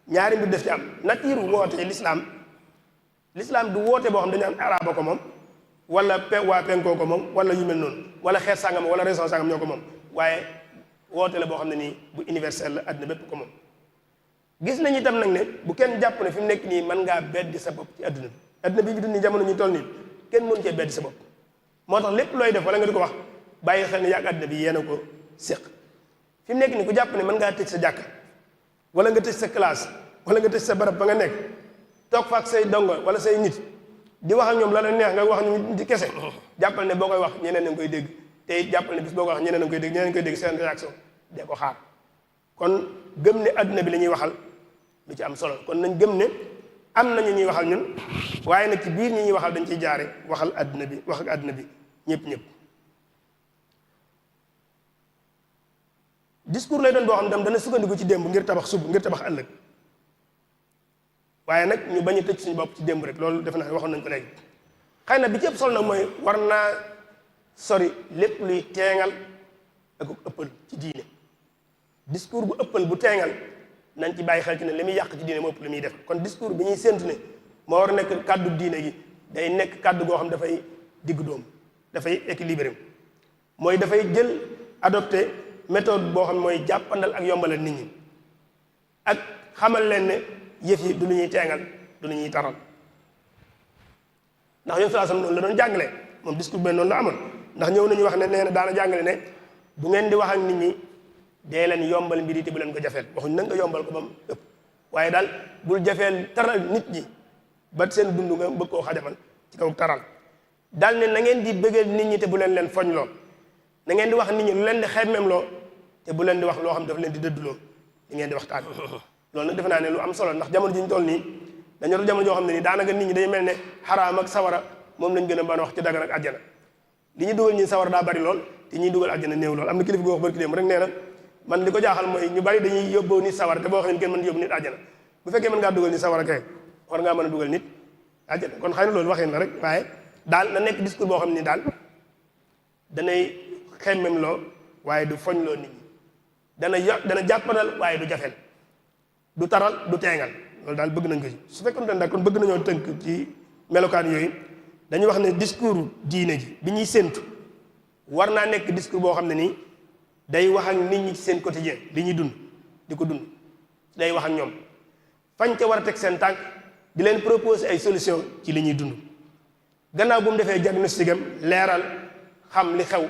ñaari mbir def ci am nature woote l'islam du woote boo xam dañu am araba ko moom wala waa penkoo ko moom wala yu mel noonu wala xeet sàngam wala raison sàngam ñoo ko moom waaye woote la boo xam ne nii bu universel la àdduna bépp ko moom gis nañu itam nag ne bu kenn jàpp ne fi mu nekk nii mën ngaa beddi sa bopp ci àdduna bi ñu dund nii jamono ñu toll nii kenn mënu cee beddi sa bopp moo tax lépp looy def wala nga di ko wax bàyyi xel ne yàgg àdduna bi yéen a ko séq fi mu nekk nii ku jàpp ne mën ngaa tëj sa jàkka wala nga tëj sa classe wala nga tëj sa barab ba nga nekk toog fa ak say dongo wala say nit di wax ak ñoom la neex nga wax ñu di kese jàppal ne boo koy wax ñeneen a ngi koy dégg te it jàppal ne bis boo koy wax ñeneen a ngi koy dégg ñeneen a ngi koy dégg seen réaction de ko xaar kon gëm ne àdduna bi la ñuy waxal lu ci am solo kon nañ gëm ne am nañu ñuy waxal ñun waaye nag ci biir ñi ñuy waxal dañ ciy jaare waxal àdduna bi wax ak àdduna bi ñëpp discours lay doon boo xam ne dana sukkandiku ci démb ngir tabax sub ngir tabax ëllëg waaye nag ñu bañ a tëj suñu bopp ci démb rek loolu defe naa waxoon nañ ko léegi xëy na bi ci ëpp solo nag mooy war naa sori lépp luy teengal ak ëppal ci diine discours bu ëppal bu teengal nañ ci bàyyi xel ci ne li muy yàq ci diine moo ëpp li muy def kon discours bi ñuy séntu ne moo war a nekk kàddu diine gi day nekk kàddu goo xam dafay digg dóom dafay équilibré mooy dafay jël adopté méthode boo xam ne mooy jàppandal ak yombalal nit ñi ak xamal leen ne yëf yi du lu ñuy teengal du lu ñuy taral ndax yoon saa sam noonu la doon jàngale moom discours benn noonu la amoon ndax ñëw nañu wax ne nee na daana jàngale ne bu ngeen di wax ak nit ñi dee leen yombal mbir yi te bu leen ko jafeel waxuñ nag nga yombal ko ba mu ëpp waaye daal bul jafeel taral nit ñi ba seen dund nga bëgg koo xajamal ci kaw taral daal ne na ngeen di bëggal nit ñi te bu leen foñ loo na ngeen di wax nit ñi lu leen di xemmem loo te bu leen di wax loo xam dafa leen di dëdduloo li ngeen di waxtaan loolu nag defe naa ne lu am solo ndax jamono ji ñu toll nii dañoo doon jamono joo xam ne nii daanaka nit ñi dañu mel ne xaraam ak sawara moom lañ gën a mën a wax ci dagan ak àjjana li ñuy dugal ñi sawara daa bari lool te ñuy dugal àjjana néew lool am na kilifa gu wax barki démb rek nee na man li ko jaaxal mooy ñu bari dañuy yóbboo nit sawara te boo xam ne kenn mën yóbbu nit àjjana bu fekkee mën ngaa dugal nit sawara kay war ngaa mën a dugal nit àjjana kon xëy na loolu waxin la rek waaye daal na nekk discours boo xam ne daal danay xemmem loo waaye du foñ loo nit ñi dana jàppandal waaye du jafeel du taral du teengal loolu daal bëgg nañ ko ci su fekkoon ne daal kon bëgg nañoo tënk ci melokaan yooyu dañuy wax ne discours diine ji bi ñuy séentu war naa nekk discours boo xam ne nii day wax ak nit ñi ci seen quotidien li ñuy dund di ko dund day wax ak ñoom fañ ca war a teg seen tànk di leen proposer ay solution ci li ñuy dund gannaaw bu mu defee diagnostic am leeral xam li xew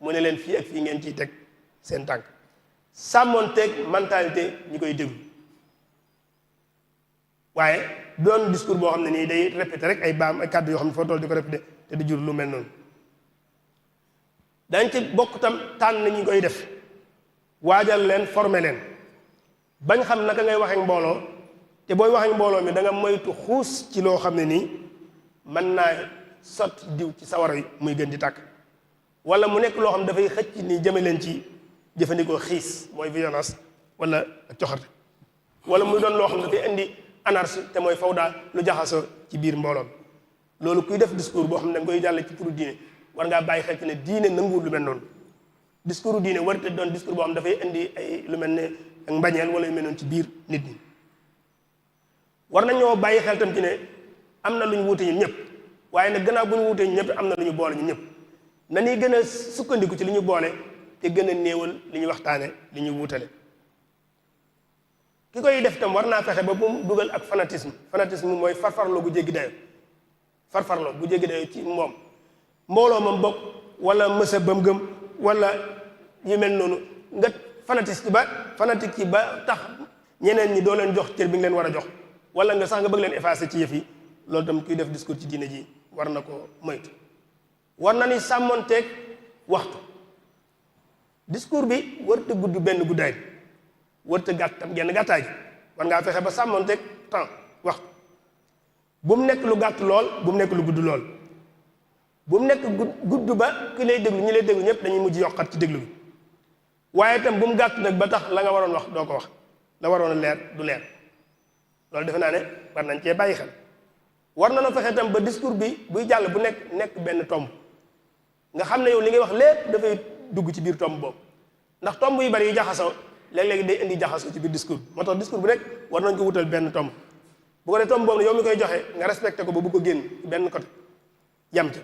mu ne leen fii ak fii ngeen ciy teg seen tànk sàmmoon teg mentalité ñi koy déglu waaye doon discours boo xam ne nii day répété rek ay baam ay kàddu yoo xam ne foo toll di ko répété te di jur lu mel noonu. dañ ci bokk tam tànn ñi koy def waajal leen former leen bañ xam naka ngay waxee mbooloo te booy waxee mbooloo mi da nga moytu xuus ci loo xam ne nii mën naa sotti diw ci sawara yi muy gën di tàkk wala mu nekk loo xam dafay xëcc ni jëme leen ci jëfandikoo xiis mooy violence wala ak coxarte wala muy doon loo xam dafay indi anarchie te mooy fawda lu jaxasoo ci biir mbooloo mi loolu kuy def discours boo xam ne da nga koy jàll ci turu diine war ngaa bàyyi xel ci ne diine nanguwul lu mel noonu discours diine war te doon discours boo xam dafay indi ay lu mel ne ak mbañeel wala yu mel noonu ci biir nit ñi. war nañoo bàyyi xel tam ci ne am na lu ñu wuute ñun ñëpp waaye nag gannaaw bu ñu wuutee ñun ñëpp am na lu ñu boole ñun ñëpp na ñuy gën a sukkandiku ci li ñu boole te gën a néewal li ñu waxtaane li ñu wuutale. ki koy def tam war naa fexe ba bu mu dugal ak fanatisme mooy farfarloo gu jéggi dayo farfarloo gu jéggi dayo ci moom mbooloo moom bokk wala mësa bam gëm wala yu mel noonu nga fanatique ci ba tax ñeneen ñi doo leen jox cër bi nga leen war a jox wala nga sax nga bëgg leen effacer ci yëf yi loolu tam kuy def discours ci diine ji war na ko moytu. war na ni sàmmonteeg waxtu discours bi warut a gudd benn guddaay warut a gàtt tam genn gàttaay gi war ngaa fexe ba sàmmonteeg temps waxtu bu mu nekk lu gàtt lool bu mu nekk lu gudd lool bu mu nekk gudd ba ki lay déglu ñi lay déglu ñëpp dañuy mujj yokkat ci déglu bi waaye itam bu mu gàtt nag ba tax la nga waroon wax doo ko wax la waroon a leer du leer loolu defe naa ne war nañ cee bàyyi xel. war na la fexe itam ba discours bi buy jàll bu nekk benn tomb nga xam ne yow li ngay wax lépp dafay dugg ci biir tomb boobu ndax tomb yu bari yi jaxasoo léeg-léegi day indi jaxasoo ci biir discours moo tax discours bu nekk war nañ ko wutal benn tomb bu ko dee tomb boobu ne yow mi koy joxe nga respecté ko ba bu ko génn benn côté yam ca.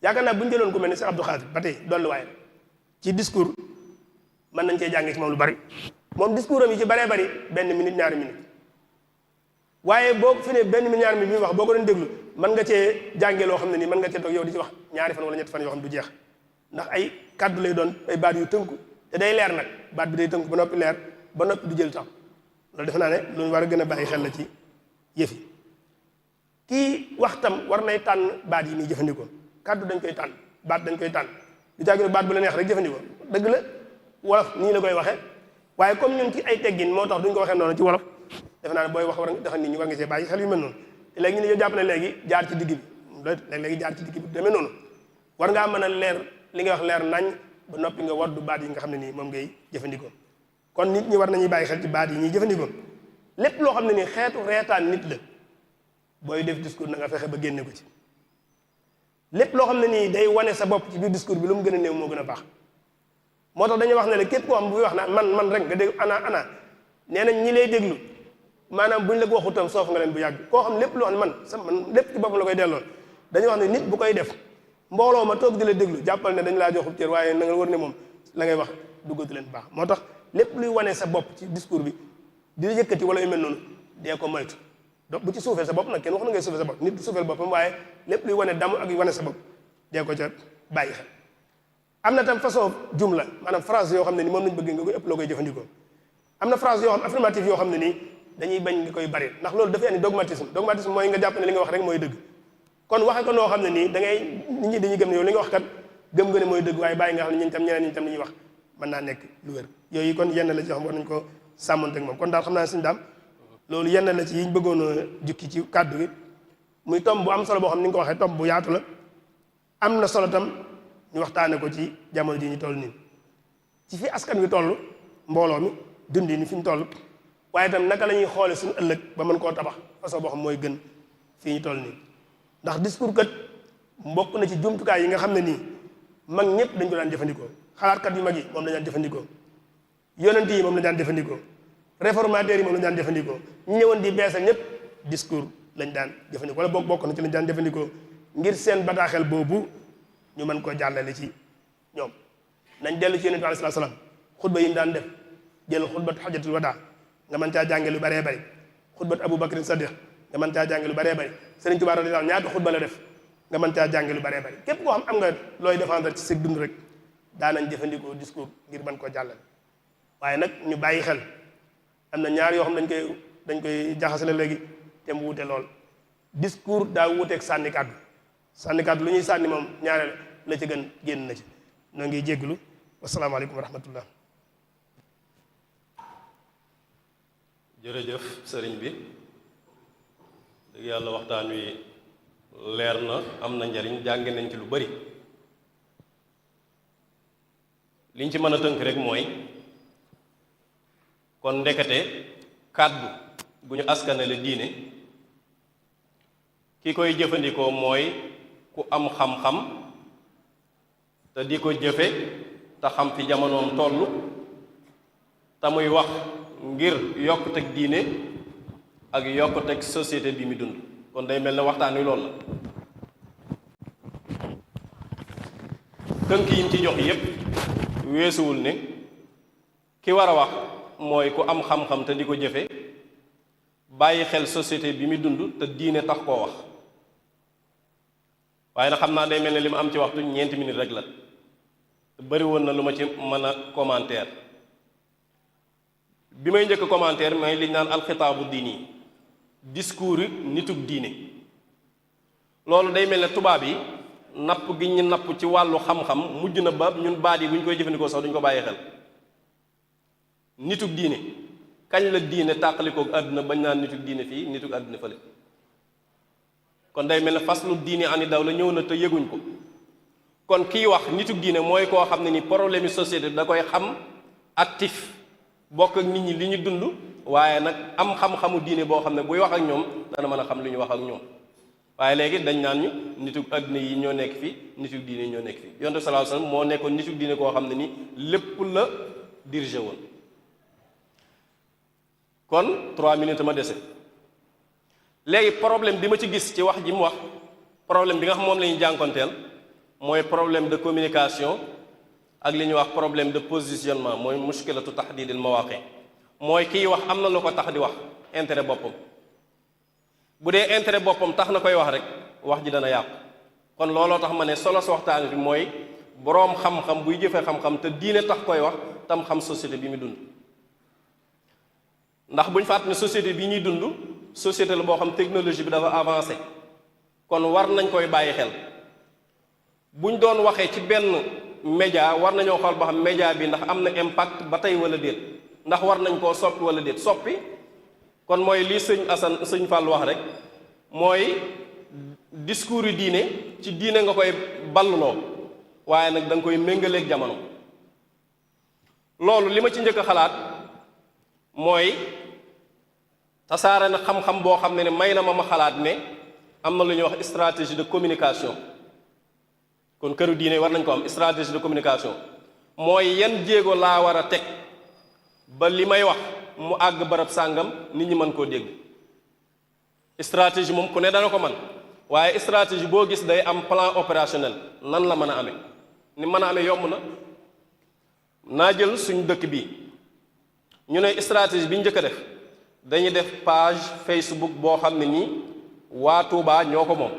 yaakaar naa bu ñu jëloon ku mel ni Cheikh Abdou Khadir ba tey dolluwaay ci discours mën nañ cee jàngee ci moom lu bari moom discours am yi ci baree bari benn minute ñaari minute waaye boo fi ne benn minute ñaari minute bi muy wax boo ko doon déglu mën nga cee jàngee loo xam ne nii mën nga cee toog yow di ci wax ñaari fan wala ñetti fan yoo xam du jeex ndax ay kàddu lay doon ay baat yu tënku te day leer nag baat bi day tënku ba noppi leer ba noppi du jël tax loolu defe naa ne lu ñu war a gën a bàyyi xel la ci yëf yi. kii wax tam war nay tànn baat yi muy jëfandikoo kàddu dañ koy tànn baat dañ koy tànn du caagi baat bu la neex rek jëfandikoo dëgg la wolof nii la koy waxee waaye comme ñun ci ay teggin moo tax duñ ko waxee noonu ci wolof defe naa ne booy wax war nga nit ñi war nga see bàyyi xel yu mel noonu te léegi ñu ne yow jàpp ne léegi jaar ci digg bi léegi jaar ci digg bi demee noonu war ngaa mën a leer li ngay wax leer nañ ba noppi nga waddu baat yi nga xam ne nii moom ngay jëfandikoo kon nit ñi war nañuy bàyyi xel ci baat yi ñuy jëfandikoo lépp loo xam ne nii xeetu reetaan nit la booy def discours na nga fexe ba génne ko ci lépp loo xam ne nii day wane sa bopp ci biir discours bi lu mu gën a néew moo gën a baax moo tax dañuy wax ne la képp koo xam bu wax naa man rek nga dégg ana nee nañ ñi lay déglu maanaam buñ la ko waxutam soof nga leen bu yàgg koo xam lépp loo xam ne man lépp ci boppam la koy delloo dañuy wax ne nit bu koy def mbooloo ma toog di la déglu jàppal ne dañ laa joxub cër waaye na nga war ne moom la ngay wax duggatu leen baax moo tax lépp luy wane sa bopp ci discours bi di la yëkkati wala yu mel noonu dee ko moytu donc bu ci suufeel sa bopp nag kenn wax na ngay suufeel sa bopp nit du suufeel boppam waaye lépp luy wane damu ak wane sa bopp dee ko ca bàyyi xel. am na tam façon jumla maanaam phrase yoo xam ne ni moom lañ bëgg nga koy ëpp loo koy jëfandikoo am na phrase yoo xam affirmative yoo xam ne nii dañuy bañ nga koy bari ndax loolu dafay andi dogmatisme mooy nga jàpp ne li nga wax rek mooy dëgg kon waxe ko noo xam ne nii da ngay nit ñi dañuy gëm ne yow li nga wax kat gëm nga ne mooy dëgg waaye bàyyi nga xam ne ñun tam ñeneen ñi tam li ñuy wax mën naa nekk lu wér yooyu kon yenn la ci xam war nañ ko sàmmante ak moom kon daal xam naa suñu daam loolu yenn la ci yiñ bëggoon a jukki ci kàddu gi muy tomb bu am solo boo xam ni nga ko waxee tomb bu yaatu la am na solo tam ñu waxtaane ko ci jamono ji ñu toll nii ci fi askan wi toll mbooloo mi dundi ni fi ñu toll waaye itam naka la ñuy xoole suñu ëllëg ba mën koo tabax façon boo xam mooy gën fii ñu toll nii ndax discours kat mbokk na ci jumtukaay yi nga xam ne nii mag ñëpp dañ ko daan jëfandikoo xalaatkat yu mag yi moom lañ daan jëfandikoo yonent yi moom lañ daan jëfandikoo réformateurs yi moom lañ daan jëfandikoo ñu ñëwoon di beesal ñëpp discours lañ daan jëfandikoo wala bokk na ci lañ daan jëfandikoo ngir seen bataaxel boobu ñu mën koo jàllale ci ñoom nañ dellu ci yonent bi alayhi salaam xutba yi mu daan def jël xutbat xajatul wadaa nga mën caa jànge lu baree bari xutbat Abu Bakrin Sadiq nga mën caa jànge lu baree bari Sëriñ Tuubaa radiyallaahu ñaata xutba la def nga mën caa jànge lu baree bari képp koo xam am nga looy défendre ci sa dund rek daanañ jëfandikoo discours ngir mën koo jàllale waaye nag ñu bàyyi xel am na ñaar yoo xam dañ koy jaxasale léegi te mu wute lool. discours daa wuteeg sànni kàddu lu ñuy sànni moom ñaareel la ci gën génn na ci. noo ngi jégglu wasalaamaaleykum wa rahmatullah. jërëjëf sëriñ bi dëgg yàlla waxtaan wi leer na am na njariñ jànge nañ ci lu bari liñ ci mën a tënk rek mooy kon ndekete kàddu gu ñu askanale diine ki koy jëfandikoo mooy ku am xam-xam te di ko jëfe te xam fi jamonoom tollu te muy wax ngir yokkuteg diine ak yokkuteg société bi mu dund kon day mel ne waxtaan wi loolu la tënk yi mu ci jox yépp weesuwul ne ki war a wax mooy ku am xam-xam te di ko jëfe bàyyi xel société bi mu dund te diine tax koo wax waaye nag xam naa day mel ne li ma am ci waxtu 4 minutes rek la te bari woon na lu ma ci mën a commentaire bi may njëkk commentaire mooy li ñu naan alxitaabu diini discours nitug diine loolu day mel ne tubaab yi napp gi ñu napp ci wàllu xam-xam mujj na ba ñun baat yi bu ñu koy jëfandikoo sax duñu ko bàyyi xel nitug diine kañ la diine tàqalikoog àdduna bañ naan nitug diine fii nitug àdduna fële kon day mel ne faslu diine ani daw la ñëw na te yëguñ ko kon kiy wax nitug diine mooy koo xam ne ni problème yi société da koy xam actif bokk ak nit ñi li ñu dund waaye nag am xam-xamu diine boo xam ne buy wax ak ñoom dana mën a xam li ñu wax ak ñoom waaye léegi dañ naan ñu nitug àdduna yi ñoo nekk fi nitug diine yi ñoo nekk fi yonent sallallahu alayhi wasallam moo nekkoon nitug diine koo xam ne ni lépp la dirigé woon kon 3 minutes ma dese léegi problème bi ma ci gis ci wax ji mu wax problème bi nga xam moom la ñuy jànkonteel mooy problème de communication ak li ñuy wax problème de positionnement mooy mushkilatu tahdidil mawaqi mooy kiy wax am na lu ko tax di wax intérêt boppam bu dee intérêt boppam tax na koy wax rek wax ji dana yàqu kon looloo tax ma ne solo si waxtaan bi mooy boroom xam-xam buy jëfee xam-xam te diine tax koy wax tam xam société bi mu dund ndax bu ñu fàtt ne société bi ñuy dund société la boo xam technologie bi dafa avancé kon war nañ koy bàyyi xel buñ doon waxee ci benn média war nañoo xool boo xam média bi ndax am na impact ba tey wala déet ndax war nañ koo soppi wala déet soppi kon mooy lii sëñ Assane sëñ Fall wax rek mooy discours yu diine ci diine nga koy balluloo waaye nag da nga koy méngaleeg jamono loolu li ma ci njëkk a xalaat mooy tasaare na xam-xam boo xam ne may na ma xalaat ne am na lu ñuy wax stratégie de communication kon këru diine war nañ ko am stratégie de communication mooy yan jéego laa war a teg ba li may wax mu àgg barab sàngam nit ñi mën koo dégg stratégie moom ku ne dana ko man waaye stratégie boo gis day am plan opérationnel nan la mën a amee ni mën a amee yomb na naa jël suñu dëkk bi ñu ne stratégie bi ñu njëkk a def dañuy def page Facebook boo xam ne nii waa Touba ñoo ko moom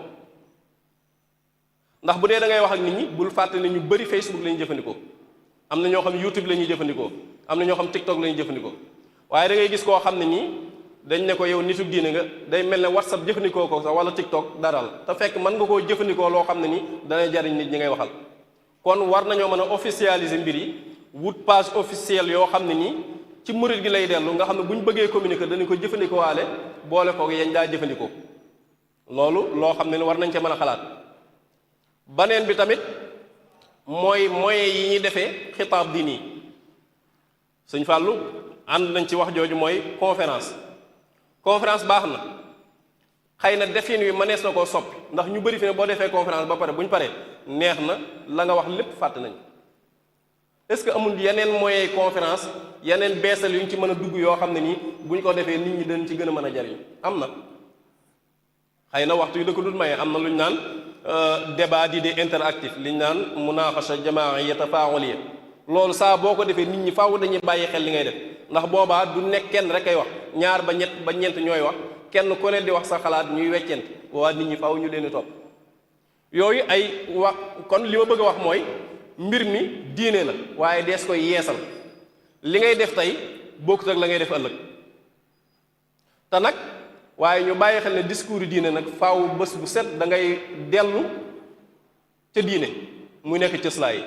ndax bu dee da ngay wax ak nit ñi bul fàtte ne ñu bari Facebook la ñuy jëfandikoo am na ñoo xam YouTube la ñuy jëfandikoo am na ñoo xam TikTok la ñuy jëfandikoo waaye da ngay gis koo xam ne nii dañ ne ko yow nitu diine nga day mel ne WhatsApp jëfandikoo ko sax wala TikTok daral te fekk mën nga koo jëfandikoo loo xam ne nii danay jariñ nit ñi ngay waxal kon war nañoo mën a officialiser mbir yi wut page officielle yoo xam ne nii ci murit gi lay dellu nga xam ne bu ñu bëggee communiquer dañu ko jëfandikoo waale boole ko yañ daa jëfandikoo loolu loo xam ne ni war nañ ca mën a xalaat baneen bi tamit mooy moyens yi ñuy defee xitaab diini Sëñ Fàllu ànd nañ ci wax jooju mooy conférence baax na xëy na defin wi mënees na koo soppi ndax ñu bëri fi ne boo defee conférence ba pare bu ñu paree neex na la nga wax lépp fàtte nañ est-ce que amul yeneen moyens conférence yeneen beesal yu ñu ci mën a dugg yoo xam ne nii bu ñu ko defee nit ñi dañ ci gën a mën a jariñ am na xëy na waxtu yi da ko dul maye am na lu ñu naan débat d'idées interactif li ñu naan munaaxasha jamaa'iyya tafaa'uliyya loolu saa boo ko defee nit ñi faaw dañuy bàyyi xel li ngay def ndax boobaa du nekk kenn rek ay wax ñaar ba ñett ba ñeent ñooy wax kenn ku ne di wax sa xalaat ñuy weccent boobaa nit ñi faaw ñu leen di topp yooyu ay wax kon li ma bëgg a wax mooy mbir mi diine la waaye dees koy yeesal li ngay def tey bokkut ak la ngay def ëllëg te nag waaye ñu bàyyi xel ne discours yi diine nag faaw bés bu set da ngay dellu ca diine muy nekk cëslaay yi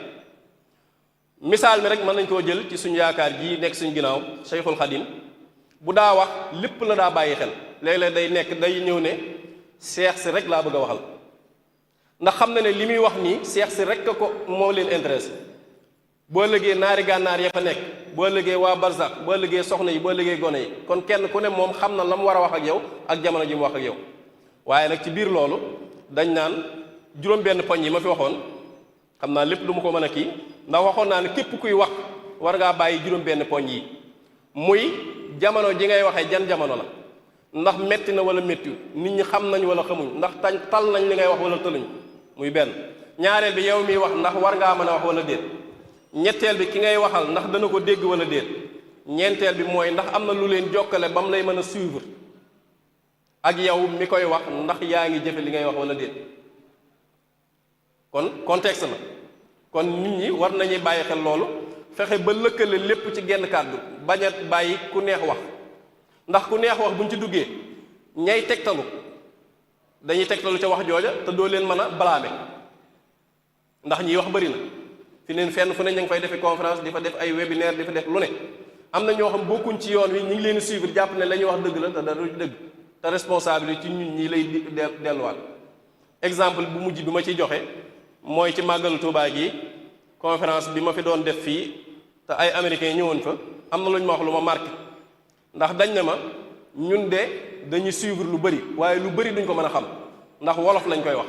misaal mi rek mën nañ koo jël ci suñu yaakaar ji nekk suñu ginnaaw Cheikhul Khadim bu daa wax lépp la daa bàyyi xel léeg-léeg day ñëw ne seex si rek laa bëgg a waxal ndax xam na ne li muy wax nii seex si rek ko moo leen intéressé boo liggéey naari gànnaar ya fa nekk boo liggéey waa barsax boo liggéey soxna yi boo liggéey gone yi kon kenn ku ne moom xam na la mu war a wax ak yow ak jamono ji mu wax ak yow waaye nag ci biir loolu dañ naan juróom-benn poñ yi ma fi waxoon xam naa lépp lu mu ko mën a kii ndax waxoon naa ne képp kuy wax war ngaa bàyyi juróom-benn poñ yi muy jamono ji ngay waxee jan jamono la ndax metti na wala métti nit ñi xam nañ wala xamuñ ndax tal nañ li ngay wax wala tëluñ muy benn ñaareel bi yow miy wax ndax war ngaa mën a wax wala déet ñetteel bi ki ngay waxal ndax dana ko dégg wala déet ñeenteel bi mooy ndax am na lu leen jokkale ba mu lay mën a suivre ak yow mi koy wax ndax yaa ngi jëfe li ngay wax wala déet kon contexte la kon nit ñi war nañuy bàyyi xel loolu fexe ba lëkkale lépp ci genn kàddu bañ a bàyyi ku neex wax ndax ku neex wax buñ ci duggee ñay tegtalu dañuy tegtalu ca wax jooja te doo leen mën a blâmer ndax ñiy wax bëri na fi neen fenn fu ne ñu ngi fay defee conférence di fa def ay webinaire di fa def lu ne am na ñoo xam bokkuñ ci yoon wi ñu ngi leen suivre jàpp ne la ñuy wax dëgg la te dara du dëgg te responsabilité ci ñun ñii lay delluwaat exemple bu mujj bi ma ciy joxe mooy ci màggalu Tuubaa gi conférence bi ma fi doon def fii te ay américains ñëwoon fa am na lu ñu ma wax lu ma marqué ndax dañ ne ma ñun de dañuy suivre lu bëri waaye lu bëri duñ ko mën a xam ndax wolof lañ koy wax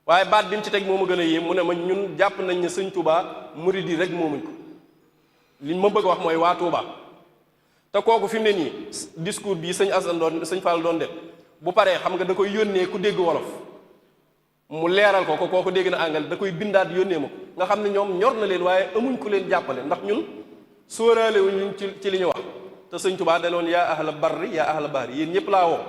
waaye baat bi mu ci teg moo ma gën a yéem mu ne ma ñun jàpp nañ ne sëñ Touba murid yi rek moomuñ ko li ma bëgg a wax mooy waa Touba te kooku fi mu ne nii discours bii sëñ Assane doon sëñ Fall doon def bu paree xam nga da koy yónnee ku dégg wolof mu leeral ko kooku dégg na anglais da koy bindaat yónnee ma ko nga xam ne ñoom ñor na leen waaye amuñ ku leen jàppale ndax ñun sóoraale wuñ ci li ñu wax te sëñ Touba danoon yaa ahla barri yaa ahla bahri yéen ñëpp laa woo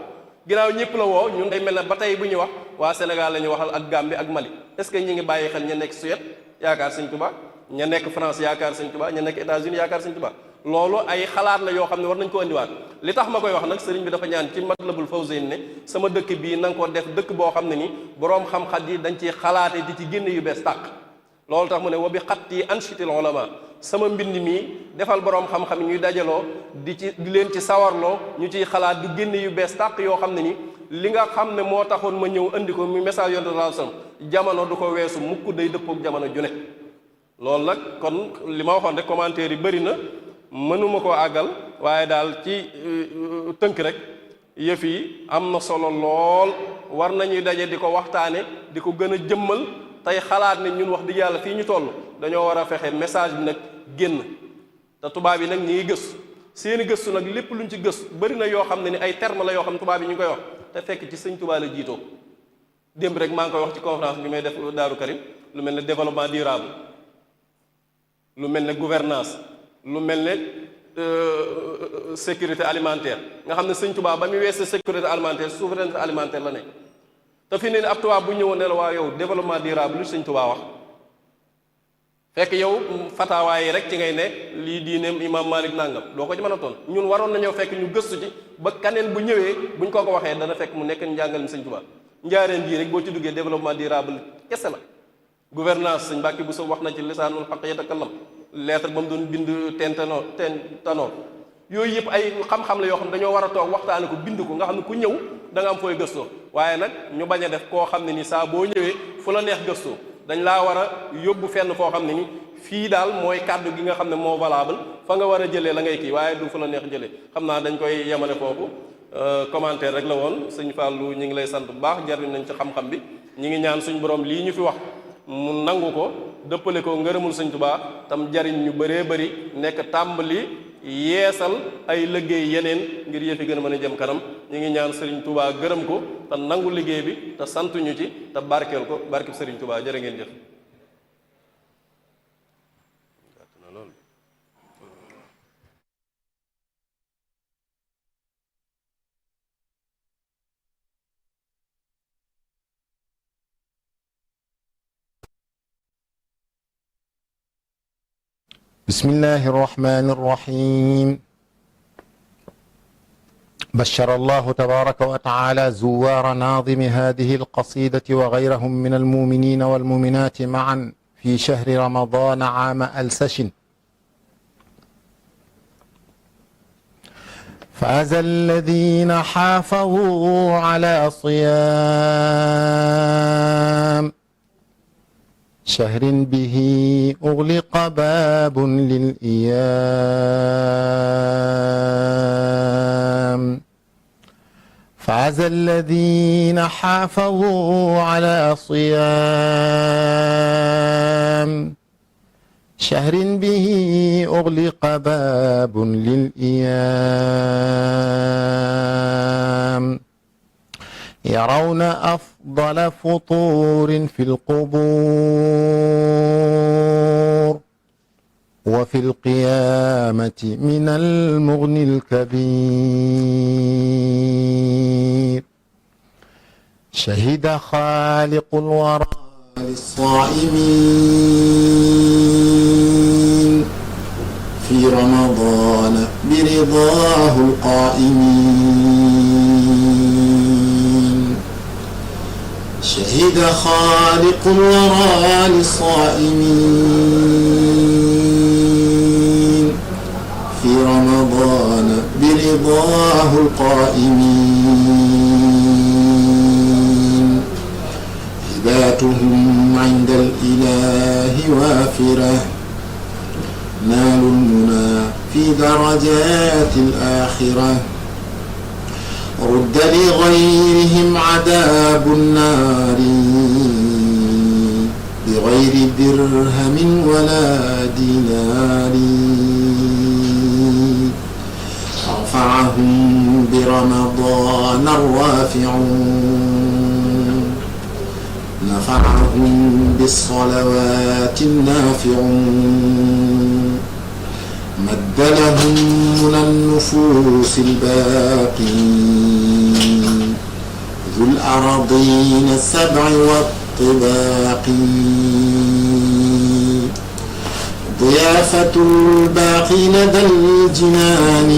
ginnaaw ñëpp la woo ñun day mel ne ba tey bu ñu wax waa Sénégal la ñu waxal ak Gambie ak Mali est-ce que ñi ngi bàyyi xel ña nekk Suède yaakaar sëñ Touba ña nekk France yaakaar sëñ Touba ña nekk États-Unis yaakaar sëñ Touba loolu ay xalaat la yoo xam ne war nañ ko indiwaat li tax ma koy wax nag sëriñ bi dafa ñaan ci Matlabul Fawzayni ne sama dëkk bii na nga ko def dëkk boo xam ne ni boroom xam-xam yi dañ ciy xalaate di ci génne yu bees tàq loolu tax mu ne wa bi xatti anshitil ulama sama mbind mi defal boroom xam-xam ñuy dajaloo di leen ci sawarloo ñu ciy xalaat di génne yu bees tàq yoo xam ne ni li nga xam ne moo taxoon ma ñëw indi ko mu message yonent sallallahu alayhi wasallam jamono du ko weesu mukk day dëppook jamono ju ne loolu nag kon li ma waxoon rek commentaire yi bëri na mënuma koo àggal waaye daal ci tënk rek yëf yi am na solo lool war nañuy daje di ko waxtaane di ko gën a jëmmal tey xalaat ne ñun wax dëgg yàlla fii ñu toll dañoo war a fexe message bi nag génn te tubaab yi nag ñi ngi gëstu seeni gëstu nag lépp luñ ci gëstu bëri na yoo xam ne ni ay terme la yoo xam ne tubaab yi ñu ngi koy wax te fekk ci sëñ Tuubaa la jiitoo démb rek maa ngi koy wax ci conférence bi may def Daaru Karim lu mel ne développement durable lu mel ne gouvernance lu mel ne sécurité alimentaire nga xam ne sëñ Tuubaa ba muy weesee sécurité alimentaire souveraineté alimentaire la nekk te fi ne ni ab tubaab bu ñëwoon ne la waa yow développement durable lu sëñ Tuubaa wax fekk yow fatawaa yi rek ci ngay ne lii diineem imam Malik nangam doo ko ci mën a toon ñun waroon nañoo fekk ñu gëstu ci ba kaneen bu ñëwee buñ ko waxee dana fekk mu nekk njàngal mi sëñ Tuubaa njaareen bii rek boo ci duggee développement durable kese la gouvernance sëñ Mbàkke bu so wax na ci lisaanul xaq yatakallam lettre ba mu doon bind tanoor yooyu yëpp ay xam-xam la yoo xam ne dañoo war a toog waxtaane ko bind ko nga xam ne ku ñëw da nga am fooy gëstoo waaye nag ñu bañ a def koo xam ne ni saa boo ñëwee fu la neex gëstoo dañ laa war a yóbbu fenn foo xam ne ni fii daal mooy kàddu gi nga xam ne moo valable fa nga war a jëlee la ngay kii waaye du fu la neex jëlee xam naa dañ koy yemale foofu commentaire rek la woon sëñ Fallou ñu ngi lay sant bu baax jariñ nañ ci xam-xam bi ñu ngi ñaan suñ borom lii ñu fi wax mu nangu ko dëppale ko ngërëmul sëñ Tuubaa tam jariñ ñu bëree bëri nekk tàmbali yeesal ay liggéey yeneen ngir yëfi gën a mën a jëm kanam ñu ngi ñaan sëriñ Tuubaa gërëm ko te nangu liggéey bi te santuñu ci te barkeel ko barkeb sëriñ Tuubaa jërë ngeen jëf بسم الله الرحمن الرحيم بشر الله تبارك وتعالى زوار ناظم هذه القصيدة وغيرهم من المؤمنين والمؤمنات معا في شهر رمضان عام ألسش. فاز الذين حافظوا على صيام شهر به أغلق باب للإيام. فاز الذين حافظوا على صيام شهر به أغلق باب للإيام. يرون أفضل فطور في القبور وفي القيامة من المغني الكبير. شهد خالق الورى للصائمين في رمضان برضاه القائمين. شهد خالق الورى للصائمين في رمضان برضاه القائمين. هباتهم عند الإله وافرة نالوا المنى في درجات الآخرة. رد لغيرهم عذاب النار بغير درهم ولا دينار. رفعهم برمضان الرافعون نفعهم بالصلوات النافعون. مد لهم من النفوس الباقي ذو الأراضين السبع والطباق. ضيافة الباقي لدى الجنان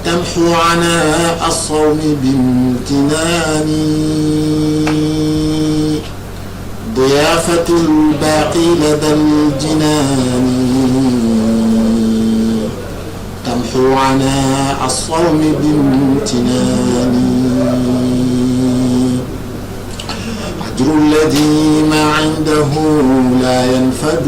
تمحو عناء الصوم بامتنان. ضيافة الباقي لدى الجنان تمحو عناء الصوم بامتنان. أجر الذي ما عنده لا ينفد